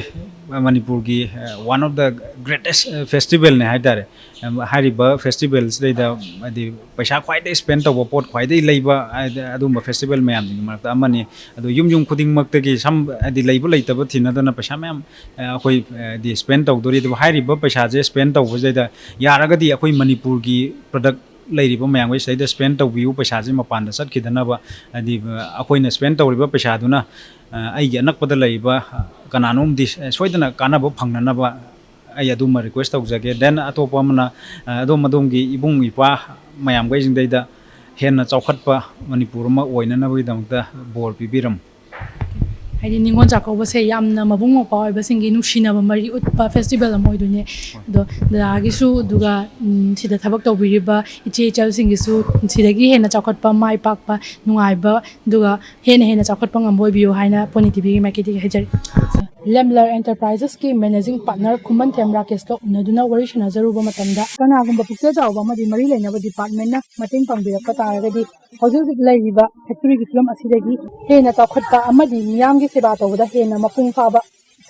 ꯃꯅꯤꯄꯨꯔꯒꯤ, ꯑ, one of the greatest, ꯑ, festivalꯅꯦ ꯍꯥꯏꯇꯥꯔꯦ꯫ ꯑꯝ, ꯍꯥꯏꯔꯤꯕ festivalꯁꯤꯗꯩꯗ ꯍꯥꯏꯗꯤ ꯄꯩꯁꯥ ꯈ꯭ꯋꯥꯏꯗꯒꯤ spend ꯇꯧꯕ, ꯄꯣꯠ ꯈ꯭ꯋꯥꯏꯗꯒꯤ ꯂꯩꯕ, ꯍꯥꯏꯗꯤ ꯑꯗꯨꯝꯕ festival ꯃꯌꯥꯝꯁꯤꯡꯒꯤ ꯃꯔꯛꯇ ꯑꯃꯅꯤ꯫ ꯑꯗꯣ ꯌꯨꯝ ꯌꯨꯝ ꯈꯨꯗꯤꯡꯃꯛꯇꯒꯤ ꯁꯝ-, ꯍꯥꯏꯗꯤ ꯂꯩꯕ ꯂꯩꯇꯕ ꯊꯤꯅꯗꯅ ꯄꯩꯁꯥ ꯃꯌꯥꯝ, ꯑ, ꯑꯩꯈꯣꯏ, ꯍꯥꯏꯗꯤ spend ꯇꯧꯗꯣꯔꯤ꯫ ꯑꯗꯨꯕꯨ ꯍꯥꯏꯔꯤꯕ ꯄꯩꯁꯥꯁꯦ spend ꯇꯧꯕꯁꯤꯗꯩꯗ ꯌꯥꯔꯒꯗꯤ ꯑꯩꯈꯣꯏ ꯃꯅꯤꯄꯨꯔꯒꯤ product ꯂꯩꯔꯤꯕ ꯃꯌꯥꯝꯈꯩ ꯁꯤꯗꯩꯗ spend ꯇꯧꯕꯤꯌꯨ, ꯄꯩꯁꯥꯁꯦ ꯃꯄꯥꯟꯗ ꯆꯠꯈꯤꯗꯅꯕ꯫ ꯍꯥꯏꯗꯤ, ꯑ, ꯑꯩꯈꯣꯏꯅ spend ꯇꯧꯔꯤꯕ ꯄꯩꯁꯥꯗꯨꯅ, ꯑ, ꯑꯩꯒꯤ ꯑꯅꯛꯄꯗ ꯂꯩꯔꯤꯕ, ꯑ, ꯀꯅꯥꯅꯣꯝꯗꯤ ꯁꯣꯏꯗꯅ ꯀꯥꯟꯅꯕ ꯐꯪꯅꯅꯕ ꯑꯩ ꯑꯗꯨꯃ ꯔꯤꯀ꯭ꯋꯦꯁ ꯇꯧꯖꯒꯦ꯫ ꯗꯦꯟ ꯑꯇꯣꯞꯄ ꯑꯃꯅ, ꯑ, ꯑꯗꯣꯝ ꯑꯗꯣꯝꯒꯤ ꯏꯕꯨꯡ ꯏꯄ꯭ꯋꯥ ꯃꯌꯥꯝꯈꯩꯁꯤꯡꯗꯩꯗ ꯍꯦꯟꯅ ꯆꯥꯎꯈꯠꯄ ꯃꯅꯤꯄꯨꯔ ꯑꯃ ꯑꯣꯏꯅꯅꯕꯒꯤꯗꯃꯛꯇ ꯕꯣꯔ ꯄꯤꯕꯤꯔꯝꯃꯨ꯫ ꯍꯥꯏꯗꯤ ꯅꯤꯉꯣꯜ ꯆꯥꯛꯀꯧꯕꯁꯦ ꯌꯥꯝꯅ ꯃꯕꯨꯡ ꯃꯧꯄ꯭ꯋꯥ ꯑꯣꯏꯕꯁꯤꯡꯒꯤ ꯅꯨꯡꯁꯤꯅꯕ ꯃꯔꯤ ꯎꯠꯄ ꯐꯦꯁꯇꯤꯚꯦꯜ ꯑꯃ ꯑꯣꯏꯗꯣꯏꯅꯦ꯫ ꯑꯗꯣ ꯗꯗꯥꯒꯤꯁꯨ, ꯑꯗꯨꯒ, ꯎꯝ, ꯁꯤꯗ ꯊꯕꯛ ꯇꯧꯕꯤꯔꯤꯕ ꯏꯆꯦ ꯏꯆꯜꯁꯤꯡꯒꯤꯁꯨ ꯁꯤꯗꯒꯤ ꯍꯦꯟꯅ ꯆꯥꯎꯈꯠꯄ, ꯃꯥꯏ ꯄꯥꯛꯄ, ꯅꯨꯡꯉꯥꯏꯕ, ꯑꯗꯨꯒ ꯍꯦꯟꯅ ꯍꯦꯟꯅ ꯆꯥꯎꯈꯠꯄ ꯉꯝꯕ ꯑꯣꯏꯕꯤꯌꯨ ꯍꯥꯏꯅ ꯄꯣꯅꯤ ꯇꯤꯚꯤꯒꯤ ꯃꯥꯏꯀꯩꯗꯒꯤ ꯍꯥꯏꯖꯔꯤ꯫ ꯂꯦꯝꯂꯔ ꯑꯦꯟꯇꯔꯄ꯭ꯔꯥꯏꯖꯦꯁꯀꯤ ꯃꯦꯅꯦꯖꯤꯡ ꯄꯥꯔꯠꯅꯔ ꯈꯨꯃꯟꯊꯦꯝ ꯔꯥꯀꯦꯁꯀ ꯎꯅꯗꯨꯅ ꯋꯥꯔꯤ ꯁꯥꯟꯅꯖꯔꯨꯕ ꯃꯇꯝꯗ, ꯀꯅꯥꯒꯨꯝꯕ ꯄꯨꯛꯆꯦꯜ ꯆꯥꯎꯕ ꯑꯃꯗꯤ ꯃꯔꯤ ꯂꯩꯅꯕ ꯗꯤꯄꯥꯔꯠꯃꯦꯟꯅ ꯃꯇꯦꯡ ꯄꯥꯡꯕꯤꯔꯛꯄ ꯇꯥꯔꯒꯗꯤ, ꯍꯧꯖꯤꯛ ꯍꯧꯖꯤꯛ ꯂꯩꯔꯤꯕ ꯐꯦꯛꯇꯔꯤꯒꯤ ꯐꯤꯕꯝ ꯑꯁꯤꯗꯒꯤ ꯍꯦꯟꯅ ꯆꯥꯎꯈꯠꯄ ꯑꯃꯗꯤ ꯃꯤꯌꯥꯝꯒꯤ ꯁꯦꯕꯥ ꯇꯧꯕꯗ ꯍꯦꯟꯅ ꯃꯄꯨꯡ ꯐꯥꯕ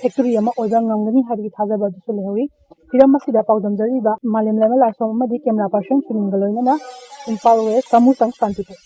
ꯐꯦꯛꯇꯔꯤ ꯑꯃ ꯑꯣꯏꯕ ꯉꯝꯒꯅꯤ ꯍꯥꯏꯕꯒꯤ ꯊꯥꯖꯕ ꯑꯗꯨꯁꯨ ꯂꯩꯍꯧꯔꯤ꯫ ꯍꯤꯔꯝ ꯑꯁꯤꯗ ꯄꯥꯎꯗꯝꯖꯔꯤꯕ ꯃꯥꯂꯦꯝ ꯂꯩꯃ ꯂꯥꯏꯁꯣꯝ ꯑꯃꯗꯤ ꯀꯦꯃꯦꯔꯥ ꯄꯥꯔꯁꯟ ꯁꯨꯅꯤꯜꯒ ꯂꯣꯏꯅꯅ ꯏꯝꯐꯥꯜ ꯋꯦꯁ, ꯀꯥꯃꯨ ꯁꯪ, ꯀꯥꯟꯆꯤꯄꯨꯔ꯫